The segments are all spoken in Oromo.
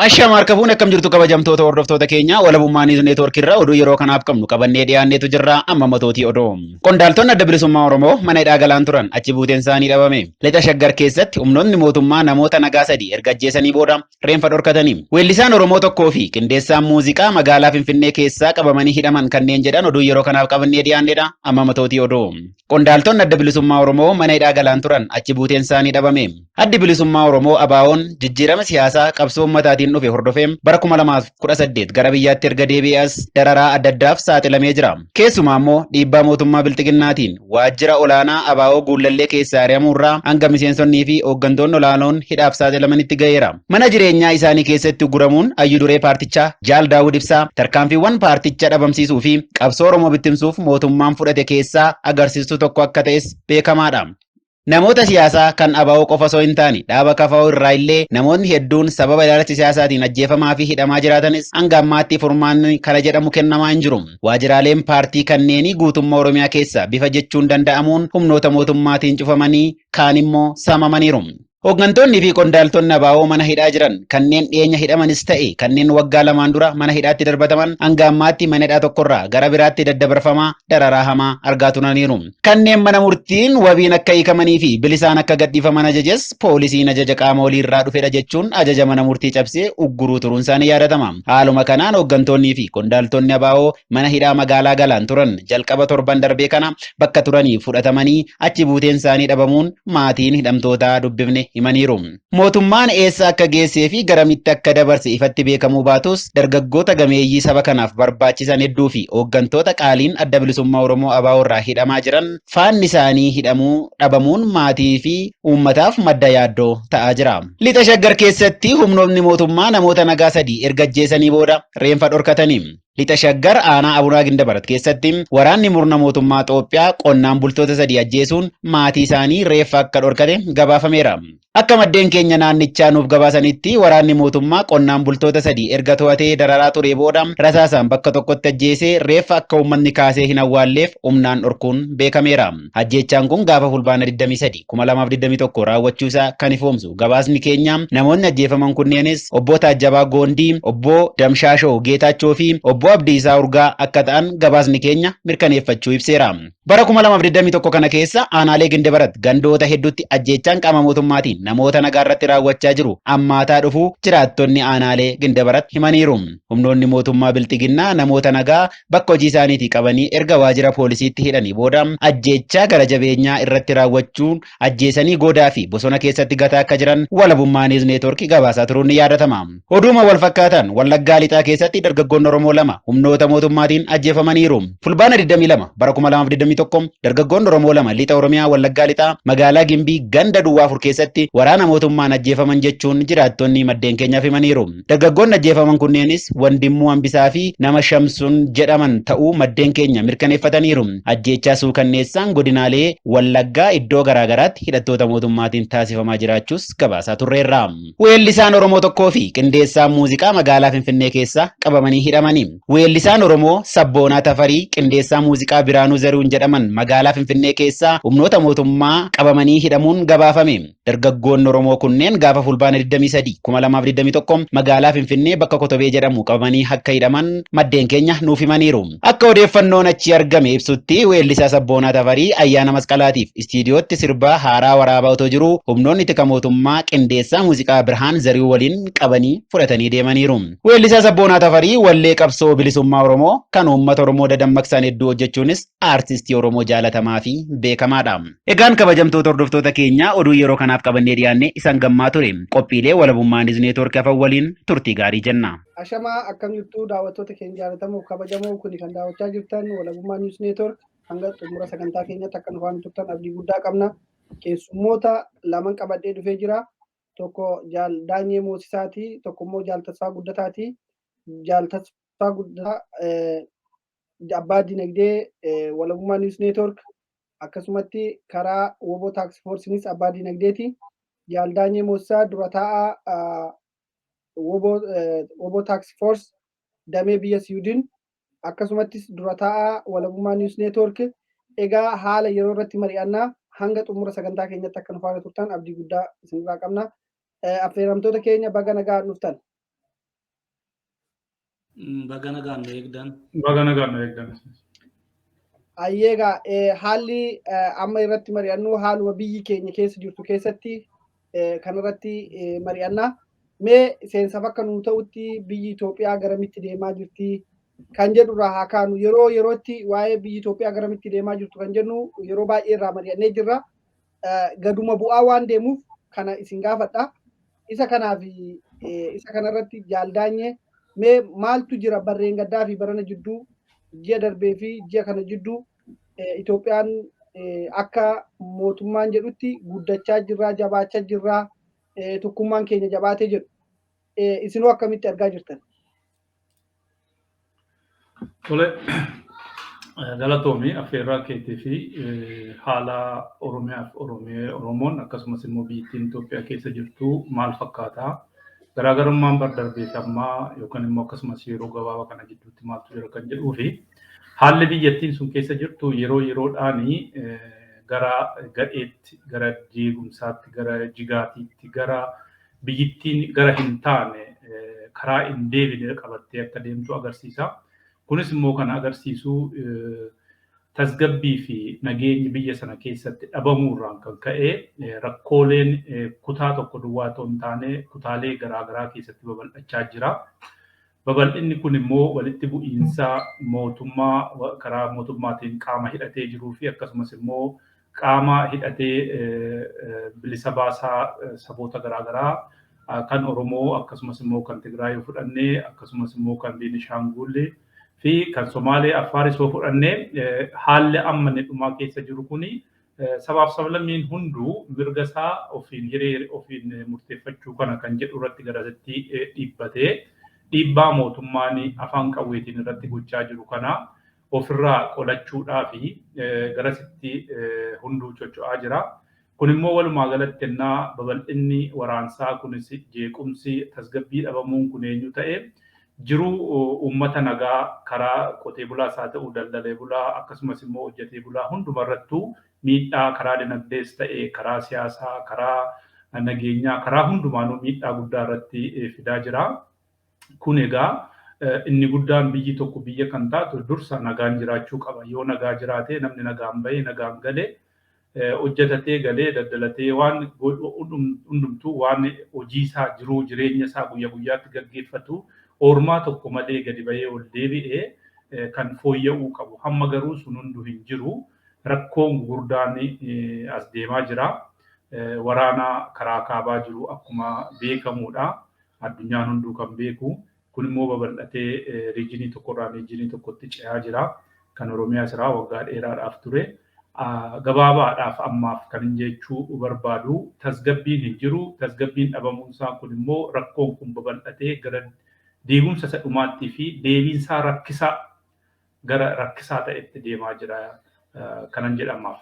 Ashama harka fuune, akkam jirtu kabajamtoota hordoftoota keenya? Walabummaa News Network irraa oduu yeroo kanaaf qabnu qabannee dhiyaanneetu jirra. Amma matootii oduu. Qondaaltonni Adda Bilisummaa Oromoo mana hidhaa Galaan turan achi buuteen isaanii dhabame. Lixa Shaggar keessatti humnoonni mootummaa namoota nagaa sadi erga ajjeesanii booda reenfa dhorkatanii. Weellisaan Oromoo tokkoo fi qindeessaan muuziqaa magaalaa Finfinnee keessaa qabamanii hidhaman kanneen jedhan oduu yeroo kanaaf qabannee dhiyaanneedha. Amma matootii oduu. Qondaaltonni Adda Bilisummaa Oromoo mana hidhaa Galaan turan achi buuteen isaanii dhabame. Addi Bilisummaa Oromoo ABO'n jijjiirama siyaasaa qabsoo ummataatiin dhufe hordofee bara 2018 gara biyyaatti erga deebi'ee as dararaa adda addaaf saaxilamee jira. Keessumaa immoo dhiibbaa mootummaa Bilxiginnaatiin waajjira olaanaa ABO Guullallee keessaa ari'amuurraa hanga miseensonnii fi hooggantoonni olaanoon hidhaaf saaxilamanitti ga'eera. Mana jireenyaa isaanii keessatti uguramuun hayyu duree paartichaa Jaal Daawud Ibsaa tarkaanfiiwwan paarticha dhabamsiisuu fi qabsoo Oromoo bittimsuuf mootummaan fudhate keessaa agarsiistuu tokko akka ta'es beekamaadha. Namoota siyaasaa kan ABO qofa osoo hin taane dhaaba KFO irraa illee namoonni hedduun sababa ilaalcha siyaasaatiin ajjeefamaa fi hidhamaa jiraatanis hanga ammaatti furmaanni kana jedhamu kennamaa hin jiru. Waajjiraaleen paartii kanneenii guutummaa Oromiyaa keessa bifa jechuun danda'amuun humnoota mootummaatiin cufamanii kaan immoo saamamaniiru. Hooggantoonni fi qondaaltonni ABO mana hidhaa jiran kanneen dhiyeenya hidhamanis ta'e kanneen waggaa lamaan dura mana hidhaatti darbataman hanga ammaatti mana hidhaa tokkorraa gara biraatti daddabarfamaa dararaa hamaa argaa turaniiru. Kanneen mana murtiin wabiin akka hiikamanii fi bilisaan akka gadhiifaman ajajes poolisiin ajaja qaama oliirraa dhufedha jechuun ajaja mana murtii cabsee ugguruu turuun isaanii yaadatama. Haaluma kanaan hooggantoonnii fi qondaaltonni ABO mana hidhaa magaalaa Galaan turan jalqaba torban darbee kana bakka turanii fudhatamanii achi buuteen isaanii dhabamuun maatiin hidhamtootaa dubbifne himaniiru. Mootummaan eessa akka geessee fi garamitti akka dabarse ifatti beekamuu baatus dargaggoota gameeyyii saba kanaaf barbaachisan hedduu fi hooggantoota qaaliin Adda Bilisummaa Oromoo ABO irraa hidhamaa jiran faanni isaanii hidhamuu dhabamuun maatii fi uummataaf madda yaaddoo ta'aa jira. Lixa Shaggar keessatti humnoonni mootummaa namoota nagaa sadii erga ajjeesanii booda reenfa dhorkatanii. Lixa Shaggar aanaa Abunaa Gindabarat keessatti waraanni murna mootummaa Xoophiyaa qonnaan bultoota sadii ajjeesuun maatii isaanii reeffa akka dhorkate gabaafameera. Akka maddeen keenya naannichaa nuuf gabaasanitti waraanni mootummaa qonnaan bultoota sadii erga to'atee dararaa turee booda rasaasaan bakka tokkotti ajjeesee reeffa akka uummanni kaasee hin awwaalleef humnaan dhorkuun beekameera. Ajjeechaan kun gaafa Fulbaana 23, 2021 raawwachuu isaa kan ifoomsu gabaasni keenya namoonni ajjeefaman kunneenis obbo Taajjabaa Goondii, obbo Damshaashoo Geetaachoo fi obbo Abdiisaa Urgaa akka ta'an gabaasni keenya mirkaneeffachuu ibseera. Bara 2021 kana keessa aanaalee Gindabarat gandoota hedduutti ajjeechaan qaama mootummaatiin namoota nagaa irratti raawwachaa jiru ammaataa dhufuu jiraattonni aanaalee Gindabarat himaniiru. Humnoonni mootummaa Bilxiginnaa namoota nagaa bakka hojii isaaniitii qabanii erga waajjira poolisiitti hidhanii booda ajjeechaa gara jabeenyaa irratti raawwachuun ajjeesanii goodaa fi bosona keessatti gataa akka jiran Walabummaa News Network gabaasaa turuun ni yaadatama. Oduuma wal fakkaatan Wallaggaa Lixaa keessatti dargaggoonni Oromoo lama humnoota mootummaatiin ajjeefamaniiru. Fulbaana 22 bara 2021 dargaggoonni Oromoo lama Lixa Oromiyaa Wallaggaa Lixaa magaalaa Gimbii ganda Duwwaa 4 keessatti waraana mootummaan ajjeefaman jechuun jiraattonni maddeen keenyaaf himaniiru. Dargaggoonni ajjeefaman kunneenis Wandimmuu Hambisaa fi nama Shamsuun jedhaman ta'uu maddeen keenya mirkaneeffataniiru. Ajjeechaa suukanneessaan godinaalee Wallaggaa iddoo garaagaraatti hidhattoota mootummaatiin taasifamaa jiraachuus gabaasaa turreerra. Weellisaan Oromoo tokkoo fi qindeessaan muuziqaa magaalaa Finfinnee keessaa qabamanii hidhamani. Weellisaan Oromoo Sabboonaa Tafarii qindeessaa muuziqaa Biraanuu Zarihuun jedhaman magaalaa Finfinnee keessaa humnoota mootummaa qabamanii hidhamuun gabaafame. Dargaggoonni Oromoo kunneen gaafa Fulbaana 23, 2021 magaalaa Finfinnee bakka Kotobee jedhamu qabamanii akka hidhaman maddeen keenya nuuf himaniiru. Akka odeeffannoon achii argame ibsutti weellisaa Sabboonaa Tafarii ayyaana Masqalaatiif istiidiyootti sirbaa haaraa waraabaa otoo jiruu humnoonni tika mootummaa qindeessaa muuziqaa Birhaan Zariuu waliin qabanii fudhatanii deemaniiru. Weellisaa Sabboonaa Tafarii wallee qabsoo bilisummaa Oromoo kan uummata Oromoo dadammaqsan hedduu hojjechuunis aartistii Oromoo jaalatamaa fi beekamaadha. Egaan kabajamtoota hordoftoota keenya, oduu yeroo kanaaf qabannee dhiyaanne isan gammaa ture. Qophiilee Walabummaa News Network hafan waliin turtii gaarii jenna. Ashamaa, akkam jirtu daawwattoota keenya jaallatamoo kabajamoo? Kuni kan daawwachaa jirtan Walabummaa News Network. Hanga xumura sagantaa keenyatti akka nu faana turtan abdii guddaa qabna. Keessummoota laman qabadhee dhufee jira. Tokko Jaal Daanyee Moosisaati, tokko immoo Jaal Tasfaa Guddataati. Jaal Tasfaa Guddataa abbaa dinagdee Walabummaa News Network, akkasumatti karaa Woboo Task Forceinis abbaa dinagdeeti. Jaal Daanyee Moosisaa dura taa'aa Woboo Task Force damee biyya Siwiidin, akkasumattis dura taa'aa Walabummaa News Network. Egaa haala yeroo irratti mari'annaa, hanga xumura sagantaa keenyatti akka nu faana turtan abdii guddaa isinirraa qabna. Affeeramtoota keenya, baga nagaa dhuftan. Baga nagaan nu eegdan. Baga nagaan nu eegdan. Ayyeegaa, haalli amma irratti mari'annu haaluma biyyi keenya keessa jirtu keessatti kanarratti mari'annaa. Mee seensaaf akka nuu ta'utti biyyi Itoophiyaa garamitti deemaa jirti kan jedhurraa haa kaanu. Yeroo yerootti waa'ee biyyi Itoophiyaa garamitti deemaa jirtu kan jennu yeroo baay'ee irraa mari'annee jirra. Gaduma bu'aa waan deemuuf kana isin gaafadha. Isa kanaaf isa kanarratti jaaldaanye, mee maaltu jira barreen gaddaa fi barana jidduu, ji'a darbee fi ji'a kana jidduu? Itoophiyaan akka mootummaan jedhutti guddachaa jirraa, jabaachaa jirraa, tokkummaan keenya jabaatee jedhu. Isinoo akkamitti argaa jirtan? Tole, galatoomii affeerraa keetii fi haala Oromiyaa fi Oromoon akkasumas immoo biyyattiin Itoophiyaa keessa jirtu maal fakkaata? Garaagarummaan bar darbee fi ammaa yookaan immoo akkasumas yeroo gabaabaa kana gidduutti maaltu jira kan jedhuu fi haalli biyyattiin sun keessa jirtu yeroo yeroodhaani gara gadheetti, gara jeequmsaatti, gara jigaatiitti, gara biyyittiin gara hin taane, karaa hin deebine qabattee akka deemtu agarsiisa. Kunis immoo kan agarsiisu tasgabbii fi nageenyi biyya sana keessatti dhabamuurraan kan ka'e rakkooleen kutaa tokko duwwaa otoo hin taane kutaalee garaagaraa keessatti babal'achaa jira. Babal'inni kun immoo walitti bu'iinsa mootummaa karaa mootummaatiin qaama hidhatee jiruu fi akkasumas immoo qaama hidhatee bilisa baasaa saboota garaagaraa kan Oromoo akkasumas immoo kan Tigraay yoo fudhannee, akkasumas immoo kan Beenishaangul fi kan Somaalee, Affaaris yoo fudhannee, haalli amma inni dhumaa keessa jiru kuni sabaaf sablammiin hunduu mirga isaa ofiin hiree ofiin murteeffachuu kana kan jedhu irratti garasitti dhiibbatee, dhiibbaa mootummaan afaan qawweetiin irratti gochaa jiru kana ofirraa qolachuudhaa fi garasitti hunduu socho'aa jira. Kun immoo walumaa galatti ennaa babal'inni waraansaa kunis, jeequmsi, tasgabbii dhabamuun kun eenyu ta'e jiruu uummata nagaa karaa qotee bulaas haa ta'u, daldalee bulaa, akkasumas immoo hojjetee bulaa hundumarrattuu miidhaa karaa dinagdees ta'e, karaa siyaasaa, karaa nageenyaa, karaa hundumaanuu miidhaa guddaa irratti fidaa jira. Kun egaa inni guddaan biyyi tokko biyya kan taatu dursa nagaan jiraachuu qaba. Yoo nagaa jiraate, namni nagaan bahee nagaan galee hojjetatee galee daldalatee waan hundumtuu waan hojii isaa, jiruu jireenya isaa guyyaa guyyaatti gaggeeffatu oormaa tokko malee gadi bahee ol deebi'ee kan fooyya'uu qabu. Hamma garuu sun hunduu hin jiru. Rakkoon gurguddaan as deemaa jira. Waraana karaa kaabaa jiru akkuma beekamudha. Addunyaan hunduu kan beeku. Kun immoo babal'atee regionii tokkorraa regionii tokkotti ce'aa jira. Kan Oromiyaa siraa waggaa dheeraadhaaf ture. Gabaabaadhaaf ammaaf kan hin jechuu barbaadu, tasgabbiin hin jiru. Tasgabbiin dhabamuunsaa kun immoo rakkoon kun babal'atee gara deegumsa isa dhumaattii fi deebiinsaa rakkisaa gara rakkisaa ta'etti deemaa jira kanan jedhamaaf.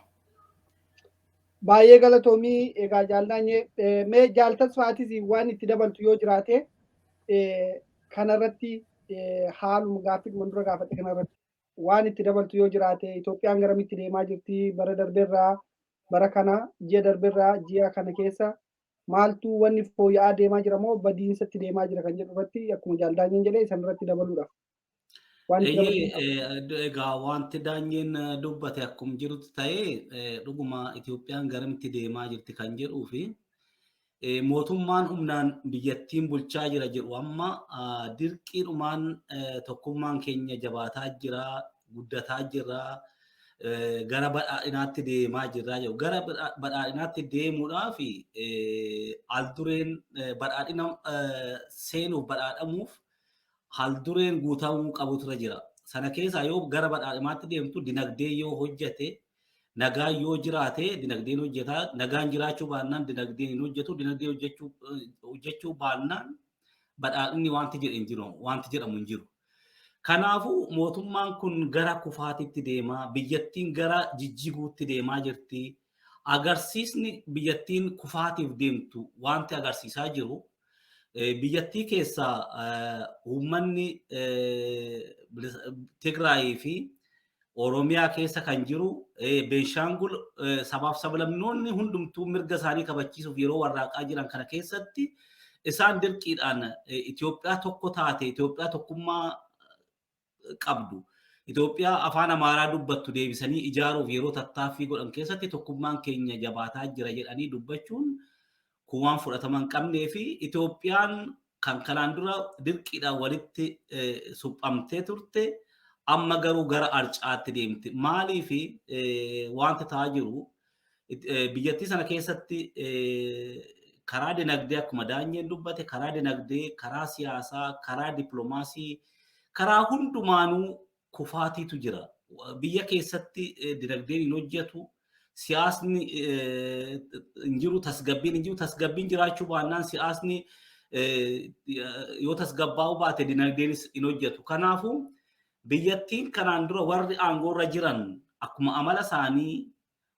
Baay'ee galatoomii. Egaa jaaldaanyee, mee jaaltasfaatis waan itti dabaltu yoo jiraate kanarratti, haaluma gaaffii dura gaafate kanarratti waan itti dabaltu yoo jiraate. Itoophiyaan garamitti deemaa jirti? Bara darbeerraa bara kana, ji'a darbeerraa ji'a kana keessa maaltu wanni fooyya'aa deemaa jira moo badiinsatti deemaa jira kan jedhu irratti, akkuma jaaldaanyeen jedhee isan irratti dabaluudhaaf. Egaa wanti daanyeen dubbate akkuma jirutti ta'ee, dhuguma Itoophiyaan garamitti deemaa jirti kan jedhuu fi mootummaan humnaan biyyattiin bulchaa jira jedhu amma dirqiidhumaan tokkummaan keenya jabaataa jira, guddataa jira, gara badhaadhinaatti deemaa jirra jedhu. Gara badhaadhinaatti deemuudhaaf haaldureen badhaadhina seenuuf, badhaadhamuuf haaldureen guutamuu qabutu jira. Sana keessaa yoo gara badhaadhinaatti deemtu, dinagdee yoo hojjete, nagaan yoo jiraate dinagdeen hojjeta. Nagaan jiraachuu baannaan dinagdeen hin hojjetu. Dinagdee hojjechuu baannaan badhaadhinni wanti jedhe hin jiru, wanti jedhamu hin jiru. Kanaafuu mootummaan kun gara kufaatitti deemaa, biyyattiin gara jijjiguutti deemaa jirti. Agarsiisni biyyattiin kufaatiif deemtu wanti agarsiisaa jiru, biyyattii keessaa uummanni Tigraayii fi Oromiyaa keessa kan jiru, Beenshaangul, sabaaf sablammoonni hundumtuu mirga isaanii kabachiisuuf yeroo warraaqaa jiran kana keessatti isaan dirqiidhaan Itoophiyaa tokko taate, Itoophiyaa tokkummaa qabdu, Itoophiyaa afaan Amaaraa dubbattu deebisanii ijaaruuf yeroo tattaaffii godhan keessatti tokkummaan keenya jabaataa jira jedhanii dubbachuun kun waan fudhatama hin qabnee fi Itoophiyaan kan kanaan dura dirqiidhaan walitti suphamtee turte amma garuu gara arcaatti deemte. Maaliif wanti ta'aa jiru biyyattii sana keessatti karaa dinagdee akkuma Daanyeen dubbate, karaa dinagdee, karaa siyaasaa, karaa dippiloomaasii, karaa hundumaanuu kufaatiitu jira. Biyya keessatti dinagdeen hin hojjetu, siyaasni hin jiru, tasgabbiin hin jiru. Tasgabbiin jiraachuu baannaan, siyaasni yoo tasgabbaa'uu baate, dinagdeenis hin hojjetu. Kanaafuu biyyattiin kanaan dura warri aangoorra jiran akkuma amala isaanii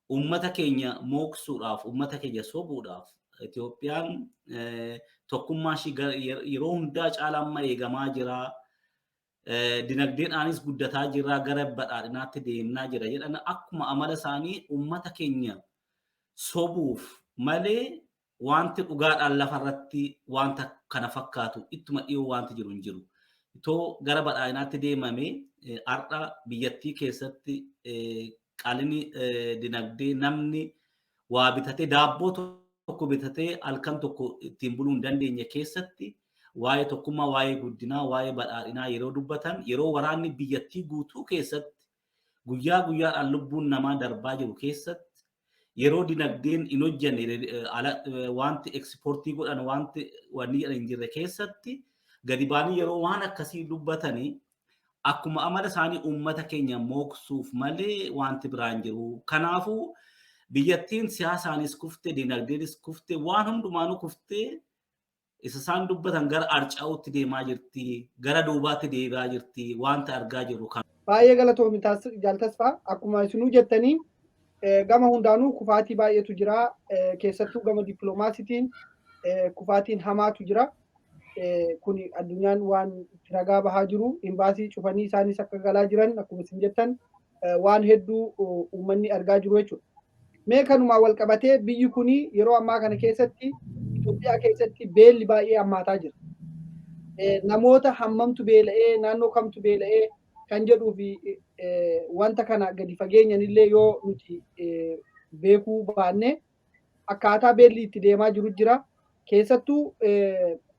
uummata keenya mooksuudhaaf, uummata keenya sobuudhaaf, Itoophiyaan tokkummaa ishii yeroo hundaa caalaa amma eegamaa jira. Dinagdeedhaanis guddataa jira, gara badhaadhinaatti deemnaa jira jedhan, akkuma amala isaanii uummata keenya sobuuf malee wanti dhugaadhaan lafarratti wanta kana fakkaatu ittuma dhiyoo wanti jiru hin jiru. Itoo gara badhaadhinaatti deemame, har'a biyyattii keessatti qaalini dinagdee, namni waa bitatee, daabboo tokko bitatee halkan tokko ittiin buluu hin dandeenye keessatti, waa'ee tokkummaa, waa'ee guddinaa, waa'ee badhaadhinaa yeroo dubbatan, yeroo waraanni biyyattii guutuu keessatti guyyaa guyyaadhaan lubbuun namaa darbaa jiru keessatti, yeroo dinagdeen hin hojjenne, wanti ekspoortii godhan, wanti wanni jedhan hin jirre keessatti, gadi baanii yeroo waan akkasii dubbatanii, akkuma amala isaanii uummata keenya mooksuuf malee wanti biraan jiru. Kanaafuu biyyattiin siyaasaanis kufte, dinagdeenis kufte, waan hundumaanuu kuftee, isa isaan dubbatan gara arcaa'uutti deemaa jirti, gara duubaatti deebi'aa jirti, wanta argaa jirru kan. Baay'ee galatoomi, Jaal Tasfaa. Akkuma isinuu jettanii, gama hundaanuu kufaatii baay'eetu jira. Keessattuu gama dippiloomaasiitiin kufaatiin hamaatu jira. Kuni addunyaan waan itti ragaa bahaa jiru. Imbaasii cufanii isaanis akka galaa jiran, akkuma isin jettan, waan hedduu uummanni argaa jiru jechuudha. Mee kanumaan wal qabatee, biyyi kuni yeroo ammaa kana keessatti, Itoophiyaa keessatti beelli baay'ee hammaataa jira. Namoota hammamtu beela'ee, naannoo kamtu beela'ee kan jedhuu fi wanta kana gadi fageenyan illee yoo nuti beekuu baanne, akkaataa beelli itti deemaa jiru jira. Keessattuu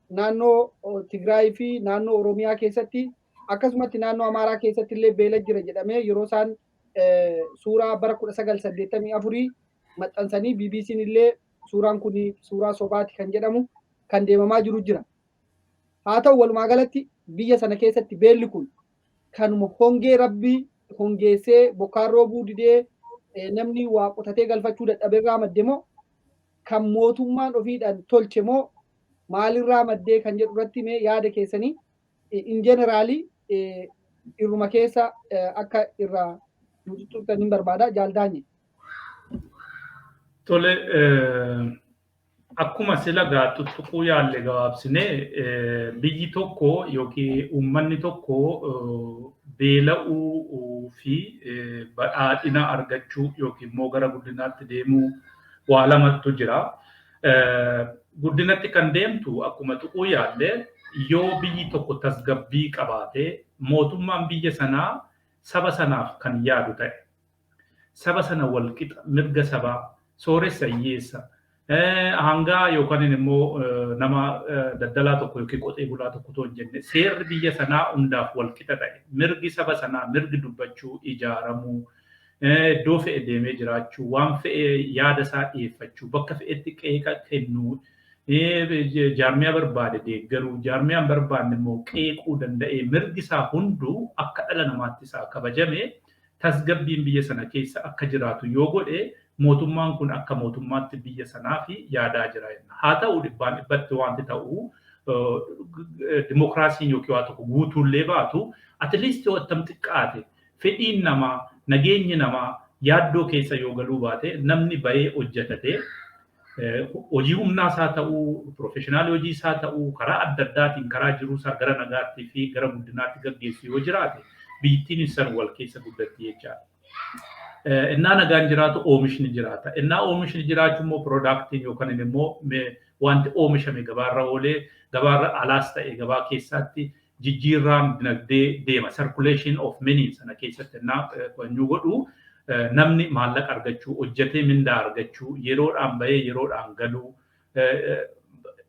naannoo Tigraay fi naannoo Oromiyaa keessatti, akkasumatti naannoo Amaaraa keessatti illee beela jira jedhamee, yeroo isaan suuraa bara 1984 maxxansanii, BBC'n illee suuraan kun suuraa sobaati kan jedhamu kan deemamaa jiru jira. Haa ta'u, walumaa galatti biyya sana keessatti beelli kun kanuma hongee rabbii hongeessee, bokkaan roobuu didee, namni waa qotatee galfachuu dadhabeerraa madde moo, kan mootummaan ofiidhaan tolche moo, maalirraa maddee kan jedhu irratti mee yaada keessanii in general irruma keessa akka irraa nu tuttuqtan hin barbaada, Jaal Daanye. Tole, akkuma sila gaa tuttuquu yaalle, gabaabsinee, biyyi tokko yookiin uummanni tokko beela'uu fi badhaadhina argachuu yookiin immoo gara guddinaatti deemuu waa lamatu jira. Guddinatti kan deemtu, akkuma tuquu yaalle, yoo biyyi tokko tasgabbii qabaate, mootummaan biyya sanaa saba sanaaf kan yaadu ta'e, saba sana walqixa mirga sabaa, sooressa, hiyyeessa, hangaa yookaan immoo nama daldalaa tokko yookiin qotee bulaa tokko otoo hin jenne, seerri biyya sanaa hundaaf walqixa ta'e, mirgi saba sanaa, mirgi dubbachuu, ijaaramuu, iddoo fe'e deemee jiraachuu, waan fe'e yaada isaa dhiyeeffachuu, bakka fe'etti qeeqa kennuu, jaarmiyaa barbaade deeggaruu, jaarmiyaan barbaanne immoo qeequu danda'ee, mirgi isaa hunduu akka dhala namaatti isaa kabajame, tasgabbiin biyya sana keessa akka jiraatu yoo godhe, mootummaan kun akka mootummaatti biyya sanaa fi yaadaa jira. Haa ta'u, dhibbaan dhibbatti wanti ta'u dimokiraasiin yookiin waa tokko guutuullee baatu, at least yoo attam xiqqaate fedhiin namaa, nageenyi namaa yaaddoo keessa yoo galuu baate, namni bahee hojjetatee, hojii humnaa isaa ta'uu, professional hojii isaa ta'uu, karaa adda addaatiin karaa jiruu isaa gara nagaatti fi gara guddinaatti gaggeessu yoo jiraate, biyyattiin san wal keessa guddatti jechaadha. Innaa nagaan jiraatu oomishni jiraata. Innaa oomishni jiraachuu immoo productiin yookaan immoo wanti oomishame gabaarra oolee, gabaarra alaas ta'e gabaa keessaatti Jijjiirraan dinagdee deema. Circulation of money sana keessatti innaa godhu, namni maallaqa argachuu, hojjetee mindaa argachuu, yeroodhaan bahee yeroodhaan galuu,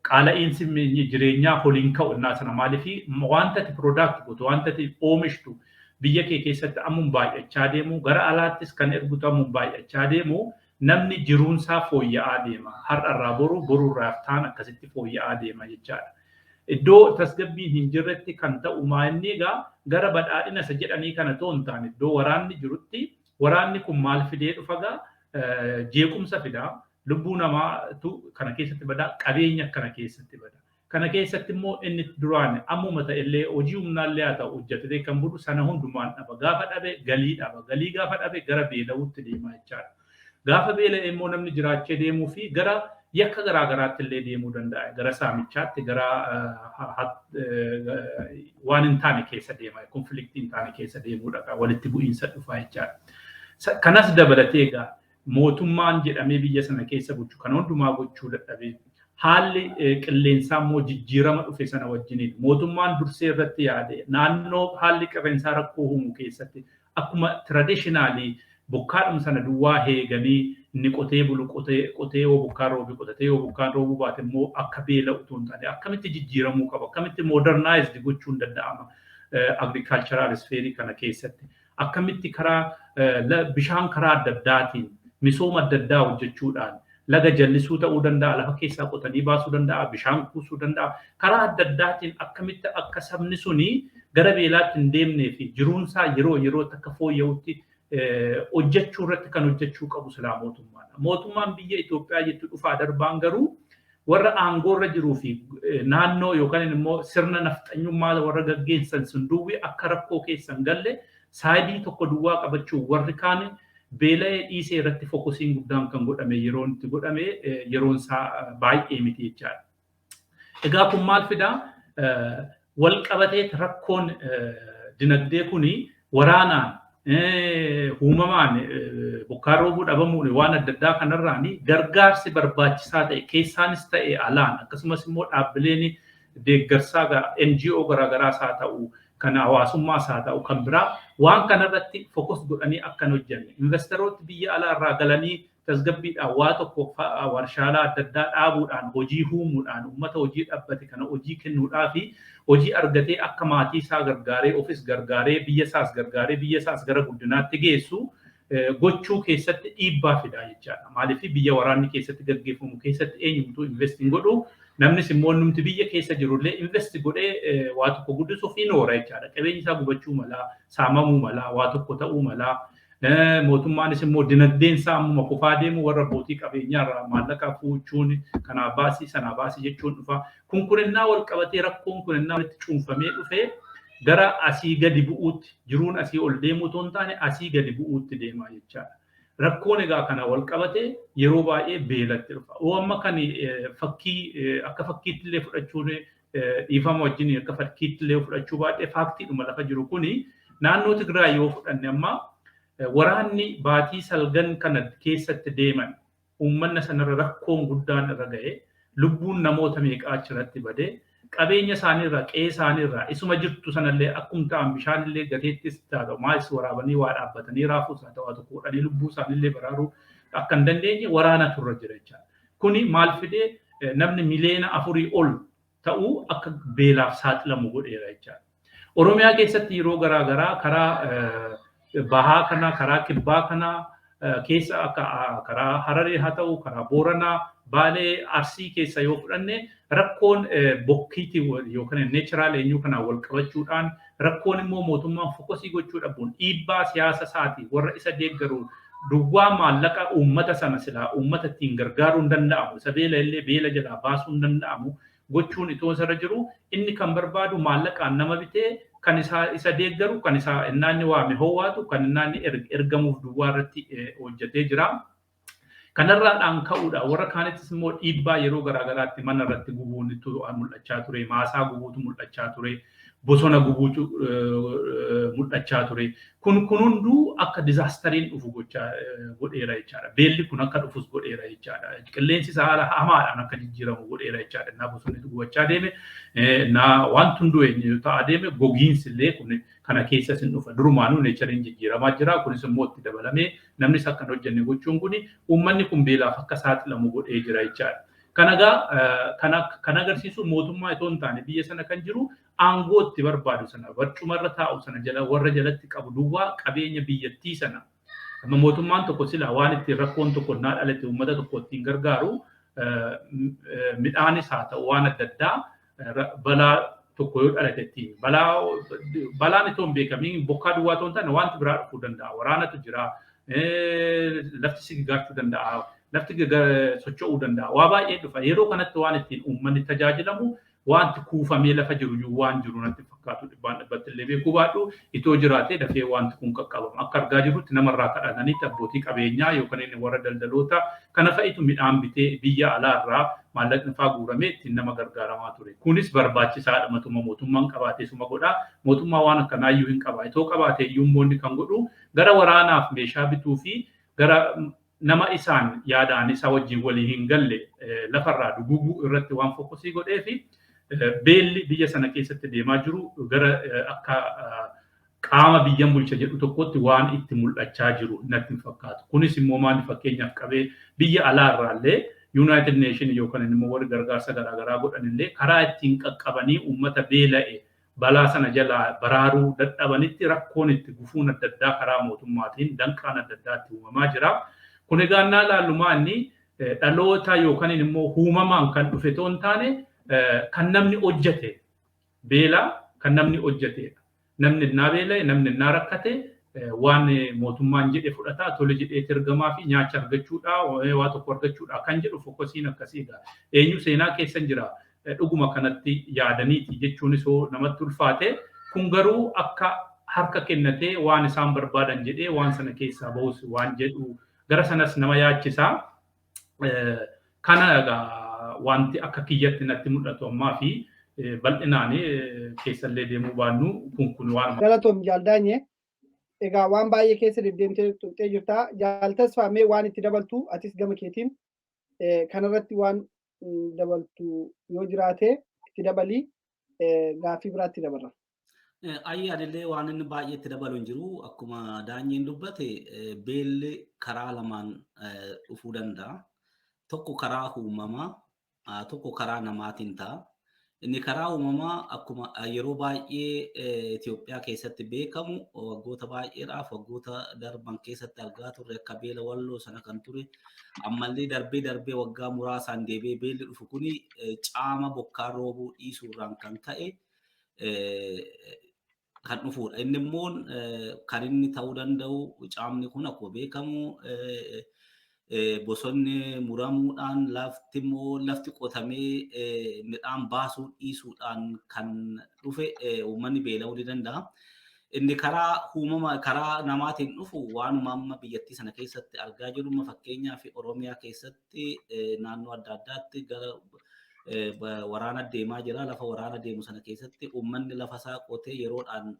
qaala'iinsi jireenyaa holiin ka'u innaa sana. Maaliif? Wanta ati product gootu, wanta ati oomishtu biyya kee keessatti ammuun baay'achaa deemu, gara alaattis kan ergutu ammuun baay'achaa deemu, namni jiruunsaa fooyya'aa deema. Har'arraa boru, borurraa iftaan akkasitti fooyya'aa deema jechaadha. Iddoo tasgabbiin hin jirretti kan ta'u maal? Egaa gara badhaadhina isa jedhanii kana ta'uu hin taane, iddoo waraanni jirutti waraanni kun maal fidee dhufa gaa? Jeequmsa fidaa, lubbuu namaatu kana keessatti badaa, qabeenya kana keessatti bada. Kana keessatti immoo inni duraan ammuma ta'ellee hojii humnaallee haa ta'u hojjetee kan bulu sana hundumaan dhaba. Gaafa dhabe galii dhaba. Galii gaafa dhabe gara beela'uutti deema jechaadha. Gaafa beela'e immoo namni jiraachee deemuu fi gara yakka garaa garaatti illee deemuu danda'a. Gara saamichaatti, gara waan hin taane keessa deema. Conflict hin taane keessa deemuudha. Walitti bu'iinsa dhufa jechaadha. Kanas dabalatee egaa mootummaan jedhamee biyya sana keessa bulchu kan hundumaa gochuu dadhabee, haalli qilleensaa immoo jijjiirama dhufe sana wajjiniin, mootummaan dursee irratti yaade naannoo haalli qilleensaa rakkoo uumu keessatti akkuma traditional bokkaadhuma sana duwwaa heeganii inni qotee bulu qotee, yoo bokkaan roobe qotatee, yoo bokkaan roobuu baate immoo akka beela'u utuu hin taane, akkamitti jijjiiramuu qaba, akkamitti modernized gochuun danda'ama, agricultural sphere kana keessatti akkamitti karaa bishaan karaa adda addaatiin misooma adda addaa hojjechuudhaan, laga jallisuu ta'uu danda'a, lafa keessaa qotanii baasuu danda'a, bishaan kuusuu danda'a. Karaa adda addaatiin akkamitti akka sabni suni gara beelaatti hin deemnee fi jiruunsaa yeroo yerootti akka fooyya'utti hojjechuu irratti kan hojjechuu qabu silaa mootummaadha. Mootummaan biyya Itoophiyaa jettu dhufaa darbaan garuu warra aangoorra jiruu fi naannoo yookaan immoo sirna nafxanyummaa warra gaggeessan sun duwwi akka rakkoo keessan galle side tokko duwwaa qabachuu, warri kaan beela'ee dhiisee irratti focusiin guddaan kan godhame yeroon itti godhame yeroon isaa baay'ee miti jechaadha. Egaa kun maal fidaa? Wal qabatee rakkoon dinagdee kuni waraanaan, uumamaan bokkaan roobuu dhabamuun, waan adda addaa kanarraan gargaarsi barbaachisaa ta'e keessaanis ta'e alaan, akkasumas immoo dhaabbileen deeggarsaa NGO garaagaraas haa ta'u, kan hawaasummaas haa ta'u kan biraa, waan kanarratti focus godhanii akkan hojjenne, investoroonni biyya alaa irraa galanii tasgabbiidhaan waa tokko warshaalaa adda addaa dhaabuudhaan, hojii uumuudhaan, uummata hojii dhaabbate kana hojii kennuudhaa fi hojii argatee akka maatii isaa gargaaree, ofis gargaaree, biyya isaas gargaaree, biyya isaas gara guddinaatti geessu gochuu keessatti dhiibbaa fidaa jechaadha. Maaliif? Biyya waraanni keessatti gaggeeffamu keessatti eenyumtuu invest hin godhu, namnis immoo numti biyya keessa jirullee invest godhee waa tokko guddisuuf hin oora jechaadha. Qabeenyi isaa gubachuu malaa, saamamuu malaa, waa tokko ta'uu malaa. Mootummaanis immoo dinagdeen isaa ammuma kufaa deemu warra abbootii qabeenyaa irraa maallaqa fuuchuun, kanaa baasii sanaa baasii jechuun dhufa. Kun kuninnaa wal qabatee, rakkoon kuninnaa walitti cuunfamee dhufee gara asii gadi bu'uutti, jiruun asii ol deemuu otoo hin taane asii gadi bu'uutti deemaa jechaadha. Rakkoon egaa kana wal qabatee yeroo baay'ee beelatti dhufa. Oo amma kan fakkii akka fakkiitti illee fudhachuun, dhiifama wajjin, akka fakkiitti illee fudhachuu baay'ee, factiidhuma lafa jiru kuni, naannoo Tigraay yoo fudhanne, amma waraanni baatii 9 kana keessatti deeman uummanna sanarra rakkoon guddaan irra ga'e, lubbuun namoota meeqaa achirratti badee, qabeenya isaaniirraa, qe'ee isaaniirraa, isuma jirtu sanallee akkum ta'an bishaanillee gateettis haa ta'u maalis waraabanii waa dhaabbatanii raafuus haa ta'u, waa tokko godhanii lubbuu isaaniillee baraaruu akka hin dandeenye waraana turre jira jechaadha. Kuni maal fidee? Namni miliyoona 4 ol ta'uu akka beelaaf saaxilamu godheera jechaadha. Oromiyaa keessatti yeroo garaa garaa karaa bahaa kana, karaa kibbaa kana keessa, akka karaa Hararii haa ta'u, karaa Booranaa, Baalee, Arsii keessa yoo fudhanne, rakkoon bokkiitii yookaan natural eenyuu kanaan wal qabachuudhaan, rakkoon immoo mootummaan focus gochuu dhabuun, dhiibbaa siyaasa isaatii warra isa deeggaru duwwaa maallaqa uummata sana silaa uummata ittiin gargaaruu hin danda'amu, isa beela illee beela jalaa baasuu hin danda'amu gochuun itoo isarra jiru, inni kan barbaadu maallaqaan nama bitee kan isa deeggaru, kan isa innaanni waame howaatu, kan innaanni ergamuuf duwwaa irratti hojjetee jira. Kanarraadhaan ka'uudha warra kaanittis immoo dhiibbaa yeroo garaagaraatti mana irratti gubuun mul'achaa ture, maasaa gubuutu mul'achaa ture. Bosona gubuutu mul'achaa ture. Kun hunduu akka disasteriin dhufu gochaa godheera jechaadha. Beelli kun akka dhufus godheera jechaadha. Qilleensi isaa haala hamaadhaan akka jijjiiramu godheera jechaadha. Innaa bosonni gubachaa deeme, naa wanti hunduu eenyu ta'aa deeme, gogiinsi illee kun kana keessas hin dhufa. Durumaanuu natureiin jijjiiramaa jira. Kunis immoo itti dabalamee namnis akka hin hojjenne gochuun kuni uummanni kun beelaaf akka saaxilamu godhee jira jechaadha. Kan egaa kan agarsiisu mootummaa itoo hin taane biyya sana kan jiru aangoo itti barbaadu sana, barcumarra taa'u sana jala warra jalatti qabu duwwaa qabeenya biyyattii sana. Amma mootummaan tokko silaa waan ittiin rakkoon tokko naa dhalate uummata tokko ittiin gargaaru, midhaanis haa ta'u waan adda addaa, balaa tokko yoo dhalate ittiin balaan itoo hin beekamiin, bokkaa duwwaa itoo hin taane wanti biraa dhufuu danda'a. Waraanatu jira, lafti sigigaachuu danda'a, lafti socho'uu danda'a. Waa baay'ee dhufa. Yeroo kanatti waan ittiin uummanni tajaajilamu wanti kuufamee lafa jiru iyyuu waan jiru natti fakkaatu. Dhibbaan dhibbatti illee beekuu baadhu, itoo jiraatee dafee wanti kun qaqqabama. Akka argaa jirrutti namarraa kadhatanitti abbootii qabeenyaa yookaan inni warra daldaloota kana fa'itu midhaan bitee biyya alaarraa maallaqni faa guuramee ittiin nama gargaaramaa ture. Kunis barbaachisaadha, matuma mootummaan qabaatee suma godha. Mootummaa waan akkanaayyuu hin qaba. Itoo qabaatee iyyuu immoo kan godhu gara waraanaaf meeshaa bituu fi gara nama isaan yaadaan isaa wajjin walii hin galle lafarraa duguguu irratti waan focusii godhee fi beelli biyya sana keessatti deemaa jiru gara akka qaama biyyan bulcha jedhu tokkotti waan itti mul'achaa jiru natti hin fakkaatu. Kunis immoo maali, fakkeenyaaf qabee biyya alaarraallee United Nation yookaan immoo warri gargaarsa garaagaraa godhan illee karaa ittiin qaqqabanii uummata beela'e balaa sana jalaa baraaruu dadhabanitti rakkoon itti gufuun adda addaa karaa mootummaatiin danqaan adda addaatti uumamaa jira. Kun egaa naa ilaallumaa inni dhaloota yookaan immoo uumamaan kan dhufe otoo hin taane kan namni hojjete, beela kan namni hojjetedha. Namni innaa beela'e, namni innaa rakkate waan mootummaan jedhe fudhataa, tole jedhee ergamaa fi nyaacha argachuudha, waa tokko argachuudha kan jedhu focusiin akkasiidha. Eenyu seenaa keessan jira dhuguma kanatti yaadaniiti jechuunis hoo namatti ulfaate, kun garuu akka harka kennatee waan isaan barbaadan jedhee waan sana keessaa bahus waan jedhu gara sanas nama yaachisaa. Kana egaa wanti akka kiyyatti natti mul'atu ammaa fi bal'inaan keessallee deemuu baannu kun waan. Galatoom, Jaaldaanye. Egaa waan baay'ee keessa deddeemtee tuqxee jirta. Jaal Tasfaamee, waan itti dabaltu atis gama keetiin kanarratti waan dabaltu yoo jiraate itti dabalii, gaaffii biraatti dabarra. Ayyaanillee waan inni baay'ee itti dabalu hin jiru. Akkuma Daanyeen dubbate, beelli karaa lamaan dhufuu danda'a. Tokko karaa uumamaa, tokko karaa namaatiin ta'a. Inni karaa uumamaa akkuma yeroo baay'ee Itoophiyaa keessatti beekamu, waggoota baay'eedhaaf waggoota darban keessatti argaa turre, akka beela Walloo sana kan ture, ammallee darbee darbee waggaa muraasaan deebi'ee beelli dhufu kuni caama bokkaa roobuu dhiisuurraan kan ka'e kan dhufudha. Inni immoo kan inni ta'uu danda'u caamni kun akkuma beekamu bosonni muramuudhaan, lafti immoo lafti qotamee midhaan baasuu dhiisuudhaan kan dhufe uummanni beela'uu ni danda'a. Inni karaa uumama karaa namaatiin dhufu waanuma amma biyyattii sana keessatti argaa jirru, fakkeenyaaf Oromiyaa keessatti naannoo adda addaatti gara waraana deemaa jira. Lafa waraana deemu sana keessatti uummanni lafa isaa qotee yeroodhaan